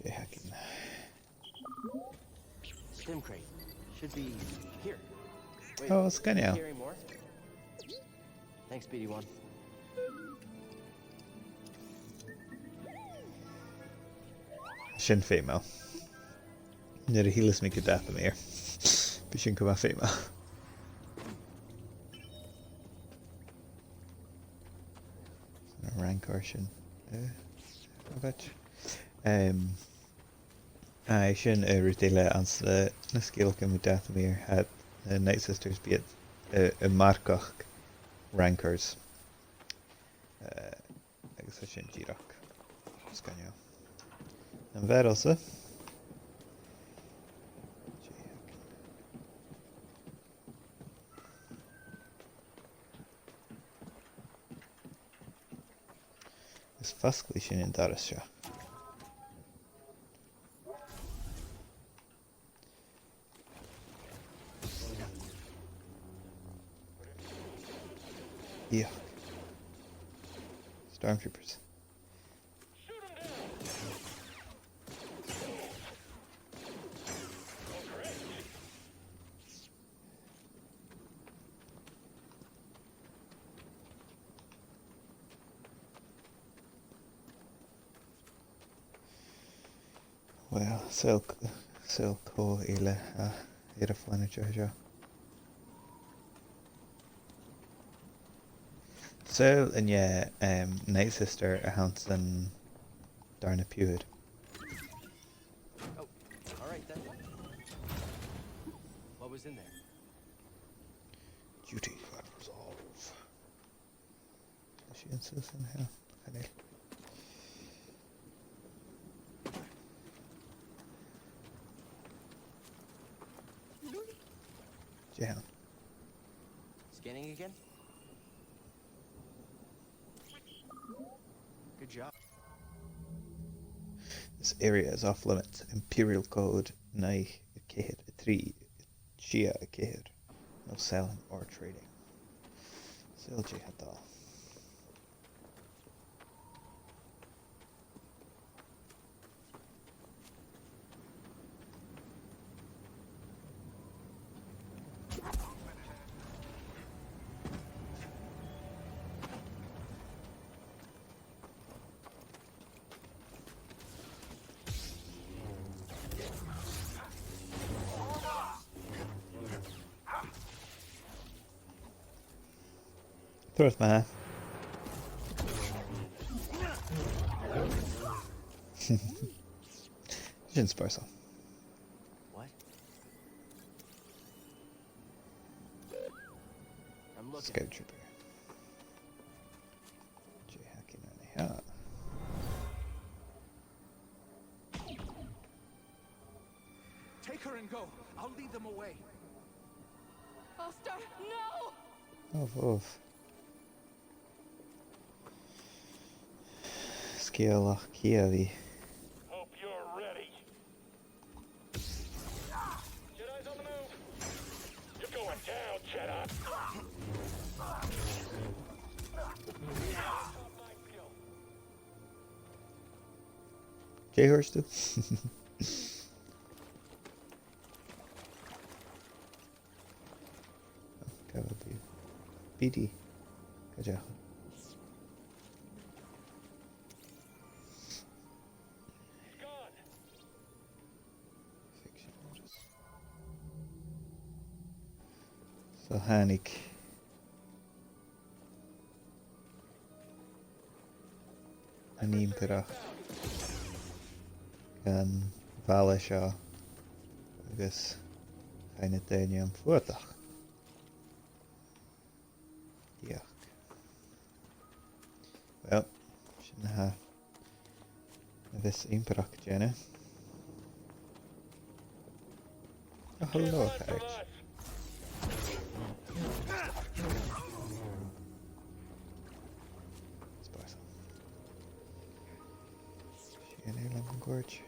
Dè th' againn? Stim crate. Should be here. Wait, oh, sgoinneil. Carry more? Thanks, B D one. Sin feumail. Nuair a shìlas mi gu Dathomir, bidh sin gu math feumail. An Rancor sin. Eh, a bhit. Em, aye, sin, eh, rud eile anns na, na sgeulachdan mu Dathomir, tha na Night Sisters, bidh iad, eh, a' marcachd Rancors. Eh, agus tha sin dìreach sgoinneil. Am fear-sa. Is fosglaidh sinn an doras seo. Yeah. Stormtroopers. Well, saoil, saoil cò eile, ah, air a' phlanait seo. Saoil an e, em, Night Sister a th' anns an dàrna piuthar. Oh, all right then. What was in there? Duty and resolve. Is e an suas an seo? Chan eil. Dè th' ann? Scanning again. Good job. This area is off limits. Imperial Code naoi a ceithir a trì, sia a ceithir. No selling or trading. Saoil dè tha dol. Trust me. Sin spòrsail. What? I'm looking. Scout Trooper. Dè th' againn an seo? Take her and go. I'll lead them away. Ulster, no! Uf, uf. Sgeulachd ciamhaidh. Hope you're ready. Jedi's on the move. You're going down, Jedi. Dè thuirt thu? Cad a bha thu? B D. Cad e? Fiction notice. So thàinig an Ìmpireachd dhan bhaile seo agus chaidh na daoine am fuadach. Dìreach. Well, sin na tha a' bheil Ìmpireachd a' dèanamh. Oh, hello, a charaid. Spòrsail. Sin e leam an gorge.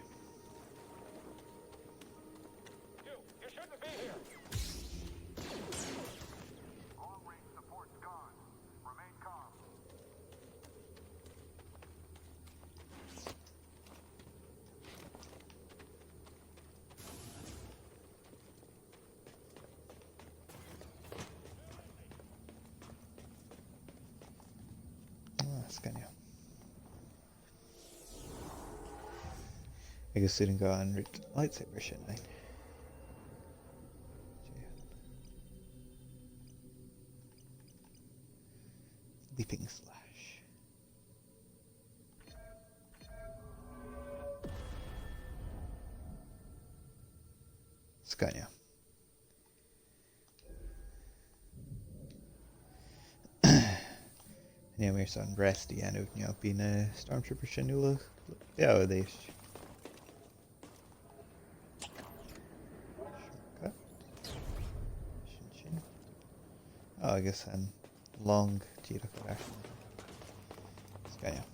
You, you shouldn't be here. Long range support's gone. Remain calm. Ah, sgoinneil. Agus 's urrainn dhomh an rud lightsaber sin fhaighinn. Leaping slash. Sgoinneil. Chan eil mi airson rest a dhèanamh, no bidh na stormtroopers sin uile. Yeah, oh, they sh- Shortcut. Sin sin. Oh, agus an long dìreach air ais. Sgoinneil.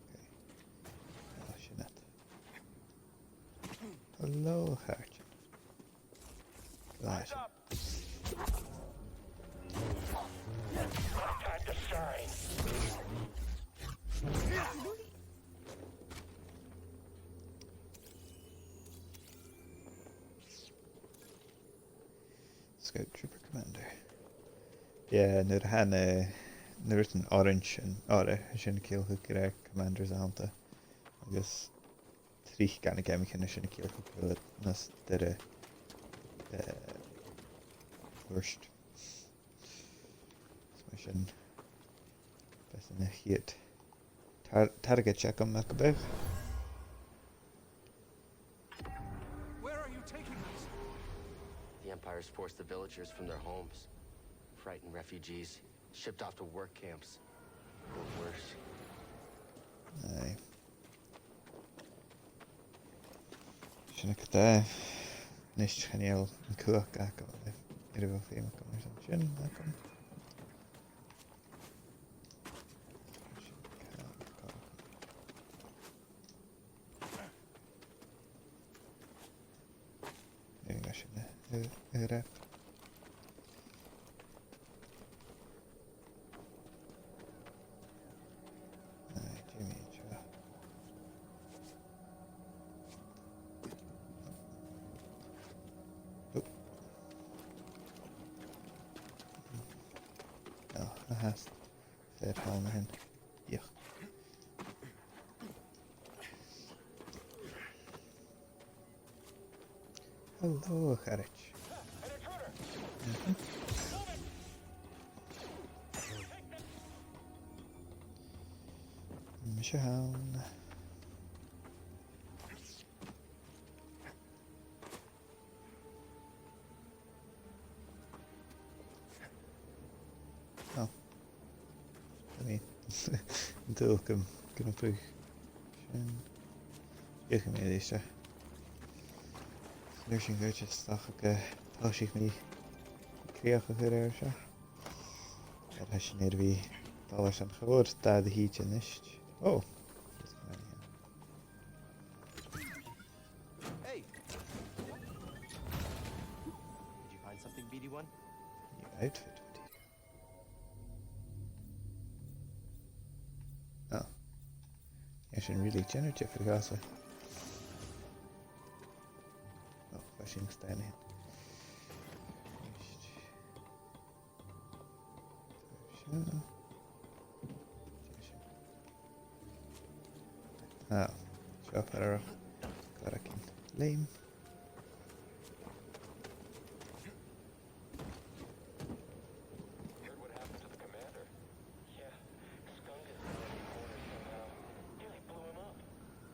Okay. Oh, sin it. Hello, a chàirdean. Right. Time to shine. Scout Trooper Commander. Yeah, nuair a tha na, na rudan orains sin, orange, sin a' ciallachadh gu bheil commanders annta. Agus tric ann an geamaichean, sin a' ciallachadh gu bheil iad nas duilghe, eh, thuirt. Is mar sin, b' e sin a' chiad tar-, target agam, mar gum biodh. Where are you taking us? The Empire's forced the villagers from their homes, frightened refugees, shipped off to work camps, or worse. Aye. Sin agad e. A-nis, chan eil an cumhachd agam air a bheil feum agam airson sin agam. Sin càil, càil. Air sin, eh, eh, rep. Aye, Jimmy, sure. Oop. Oh, aha. Fair, tha mi an sin. Yuck. Hello, a charaid. Mhm. Mise a th' ann. Oh. I mean, an dùil gum, gum bi sin. Dh'fhaodadh mi a dhèanamh seo. Nuair sin, gu dearbh, 's dòcha gun tòisich mi crìoch a chur air seo. Tha sin air a bhith a' dol airson cho mòr dà fhichead a-nis. Oh! Hey! Did you find something, B D one? New outfit. Oh. Tha sin really generative, a ghaoil. Oh, flashing standing. Ah, seo far an robh clàraichean leam. Heard what happened to the commander. Yeah, Skunk is in the corner somehow. Nearly blew him up.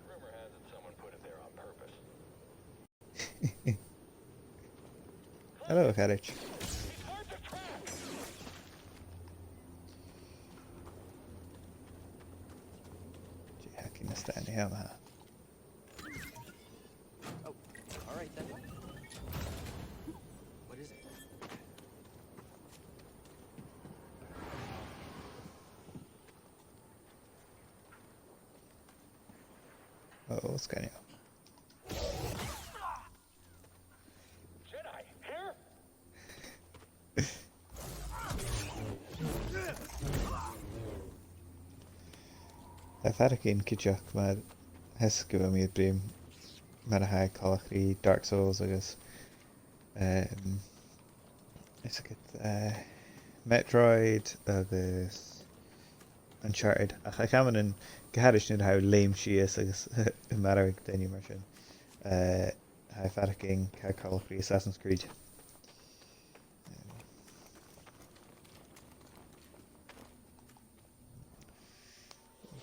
Rumor has it someone put it there on purpose. Hello, a charaid. Dè th' againn a-staigh an seo, ma-thà? Oh, all right then. What is it? Uh-oh, what's going on? Jedi, here? Tha e a' faireachdainn cuideachd mar, tha fhios gu bheil mi a' bruidhinn mar a tha e coltach ri Dark Souls agus, ehm, is agad, eh, Metroid agus Uncharted, ach tha e gu math, gu h-àraidh nuair a tha thu a' leum sìos agus a' marbhadh daoine mar sin. Eh, tha e a' faireachdainn car coltach ri Assassin's Creed.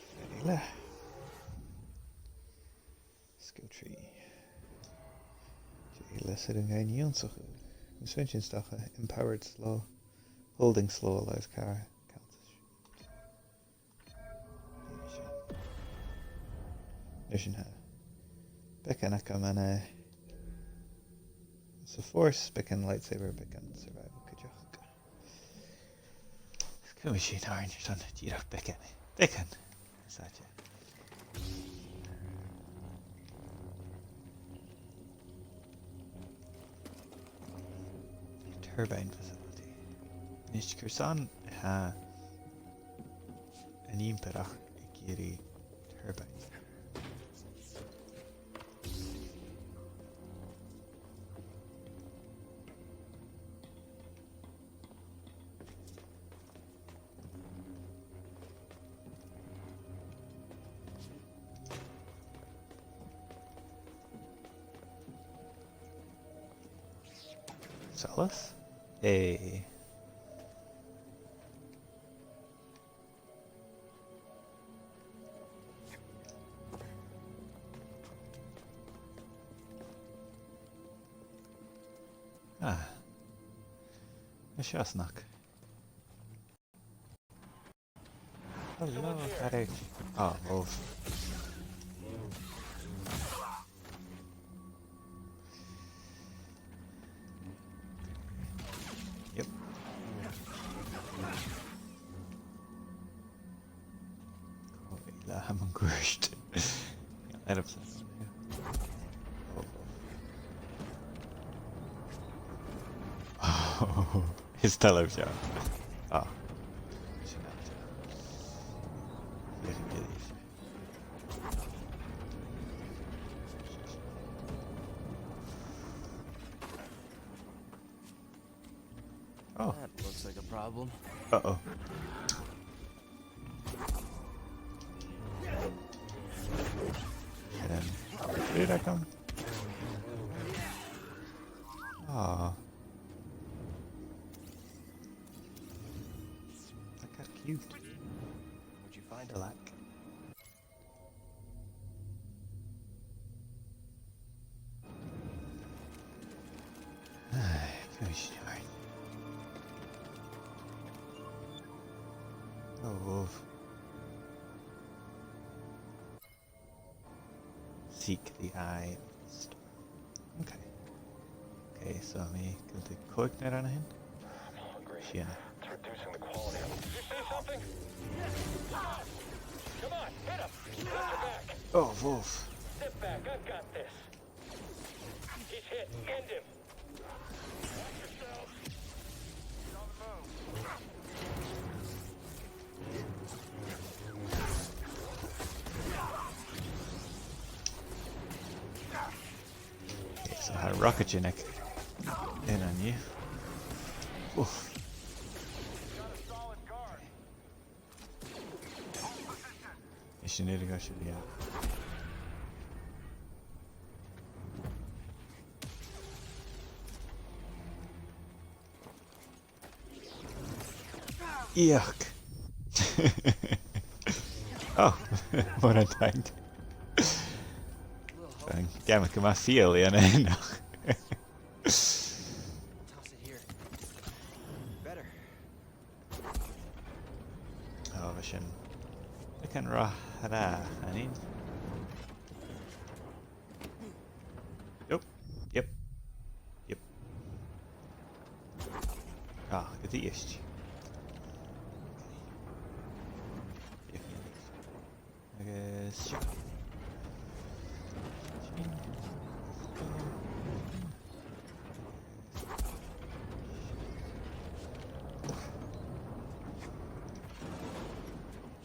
Fair enough. Skill tree. Dè tha sinn a' dèanamh an seo? Is bheil sin, 's dòcha, empowered slow, holding slow allows car counters. Nì sinn sin. Nì sinn sin, tha beagan agam ann an, eh, sa force, beagan lightsaber, beagan survival cuideachd. Cumaidh sinn oirnn airson dìreach beagan. Beagan. Is that it? Turbine facility. Nis, carson a tha an Ìmpire ag iarraidh turbine? Solas? Hey. Ah. Is seo an sneachd. Hello, Harry. Oh, wolf. Yep. Cò bheil a' cuairt? Air a' phlana. Oh, is toil leam seo. Ah. Sin e. Sin e. Oh. That looks like a problem. Uh-oh. Did I come? Ah. That got cute. What'd you find, Alak? Aye, gosh, aye. Oh, wolf. Seek the eye of the storm. Okay. Okay, so mi a' dol a chòignear an sin. I'm hungry. Sin. It's reducing the quality of... You see something? Come on, hit him. Watch your back. Oh, wolf. Step back, I've got this. He's hit. End him. Watch yourself. Get on the move. Okay, so tha rocket in an-diugh. Oof. Is sin e, gu seo, yeah. Yuck. Oh, what a tank. Fine. Gabh mo fial, you know. Toss it here. Better. Oh, bha sin. Beagan ro thràth, a Sheáin. Yep. Yep. Yep. Ah, gu deas. Agus seo.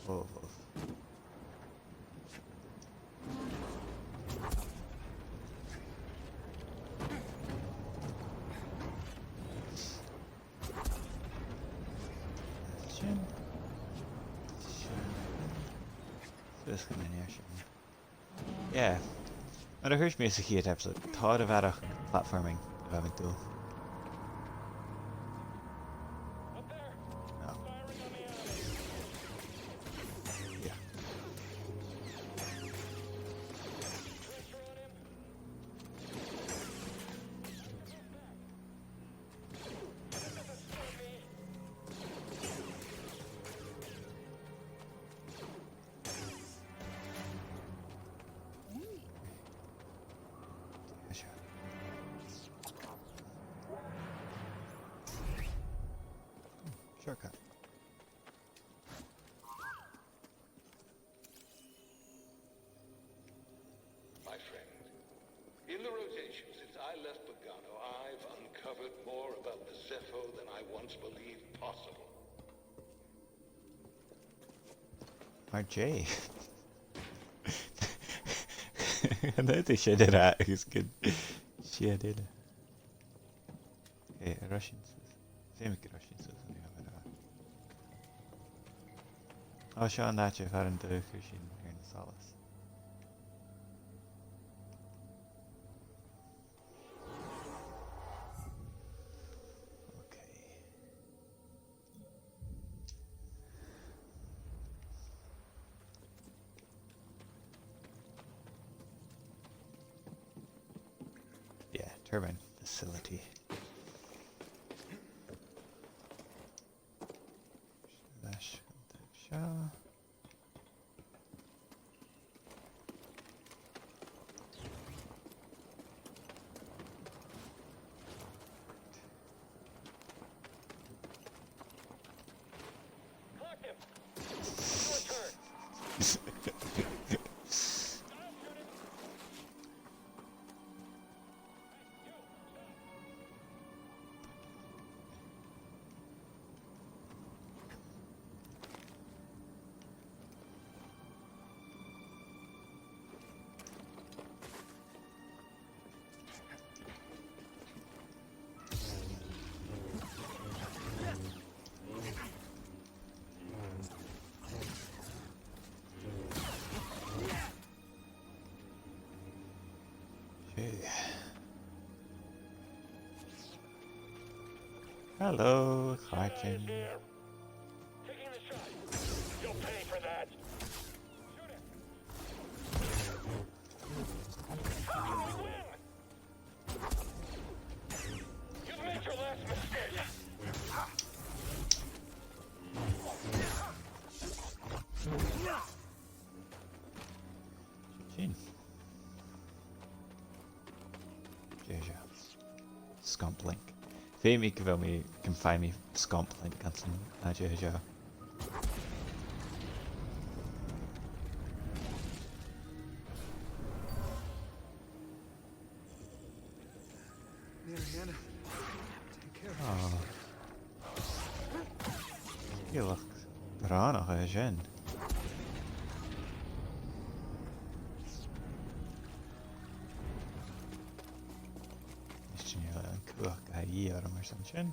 Oh, oh. Sin. Sin. Suas chun an fhear sin. Yeah. Mar a thuirt mi sa chiad episode, tha e a' faireachdainn platforming a bha mi dol. Oh. Yeah. Shortcut. My friend, in the rotation since I left Bogano, I've uncovered more about the Zeffo than I once believed possible. R J. An dèidh sin a ràdh agus gun sìon eile. Eh, an robh sinn suas? Feumaidh gun robh sinn suas an-diugh, a bheil? Ò, seo an t-àite far an do chuir sinn air na solas. Okay. Yeah, turbine facility. Leis an taobh seo. Hello, Kraken. Taking the shot. You'll pay for that. Shoot it. You've made your last mistake. Sin. Dè seo? Scomp link. Feumaidh gu bheil mi, gum faigh mi scomp link anns an àite seo. Here, Hannah. Take care of yourself. Dìreach brònach a tha sin. Is sin an cumhachd a tha a dhìth orm airson sin.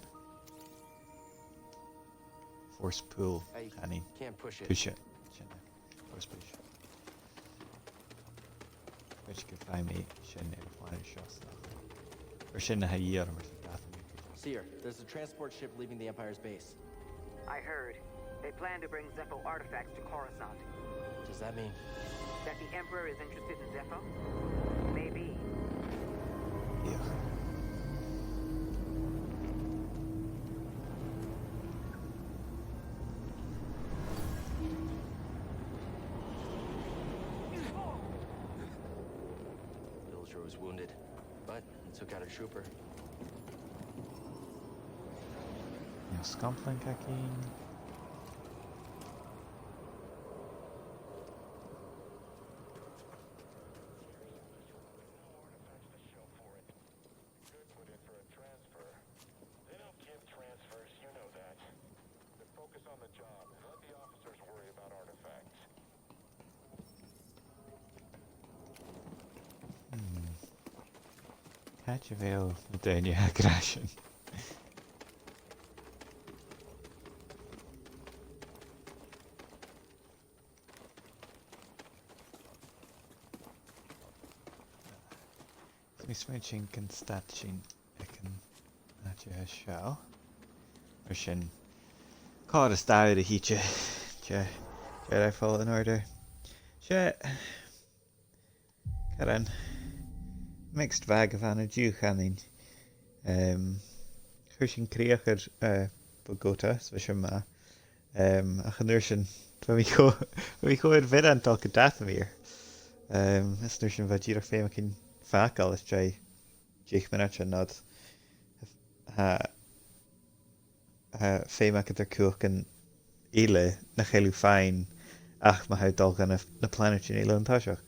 Force pull, Annie. Can't push it. Push it. Sin e. Force push. Which could find me sin air a' phlanet seo, so. Or sin na tha a dhìth orm airson dath. Cere, there's a transport ship leaving the Empire's base. I heard. They plan to bring Zeffo artifacts to Coruscant. Does that mean that the Emperor is interested in Zeffo? Maybe. Yeah. Villager was wounded, but he took out a trooper. Nì sinn scomp link againn. Hmm. Càit a bheil na daoine a tha ag ràdh sin? Is mar sin gun stad sinn aig an àite seo. Mar sin, còrr is dà uair a thìde, Jedi, Jedi Fallen Order. Is e, caran, mixed bag a bh' ann an-diugh, chanainn. Um, chuir sinn crìoch air, uh, Bogota, so bha sin math. Um, ach an uair sin, bha mi cho, bha mi cho air bhioran a' dol gu Dathomir. Um, is an uair sin bha dìreach feum againn fàgail às dèidh deich mionaidean no, tha, tha feum agad air cumhachdan eile nach eil thu a' faighinn ach ma tha thu a' dol gu na, na planaidean eile an toiseach.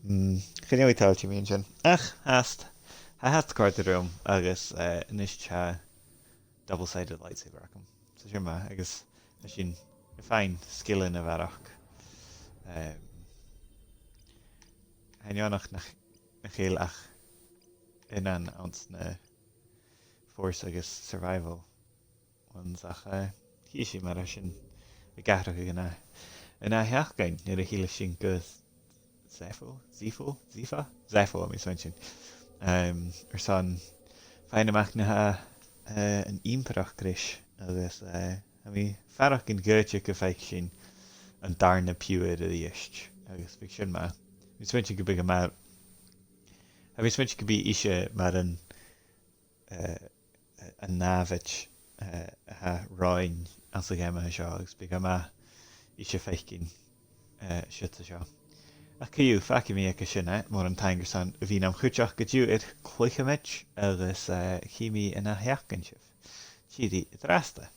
Mm, chan eil mi toilichte mu dheidhinn sin. Ach, tha fhathast, tha fhathast a' còrdadh rium agus, eh, a-nis tha double-sided lightsaber agam. So sin math, agus tha sinn a' faighinn sgilean a bharrachd. Um, tha e neònach nach, nach eil ach aon anns na Force agus Survival ones, ach, eh, chì sinn mar a tha sin ag atharrachadh an ath-, an ath-sheachdain nuair a thill sinn gu Zeffo? Zifo? Zifa? Zeffo, tha mi a' smaointinn. Um, airson faighinn a-mach na tha, eh, an Ìmpireachd ris, agus, eh, tha mi a' faireachdainn gu bheil sinn gu faic sinn an dàrna piuthar a-rithist, agus bidh sin math. Tha mi a' smaointinn gum bi e math, tha mi a' smaointinn gum bi ise mar an, eh, an nàmhaid, eh, a tha romhainn anns a' gheama seo, agus bidh e math ise a faicinn, eh, siud 's an seo. Ach co-dhiù, fàgaidh mi aige sin e, mòran taing airson a bhith nam chuideachd an-diugh air Cluicheamaid, agus, eh, chì mi an ath-sheachdain sibh. Tìoraidh an-dràsta.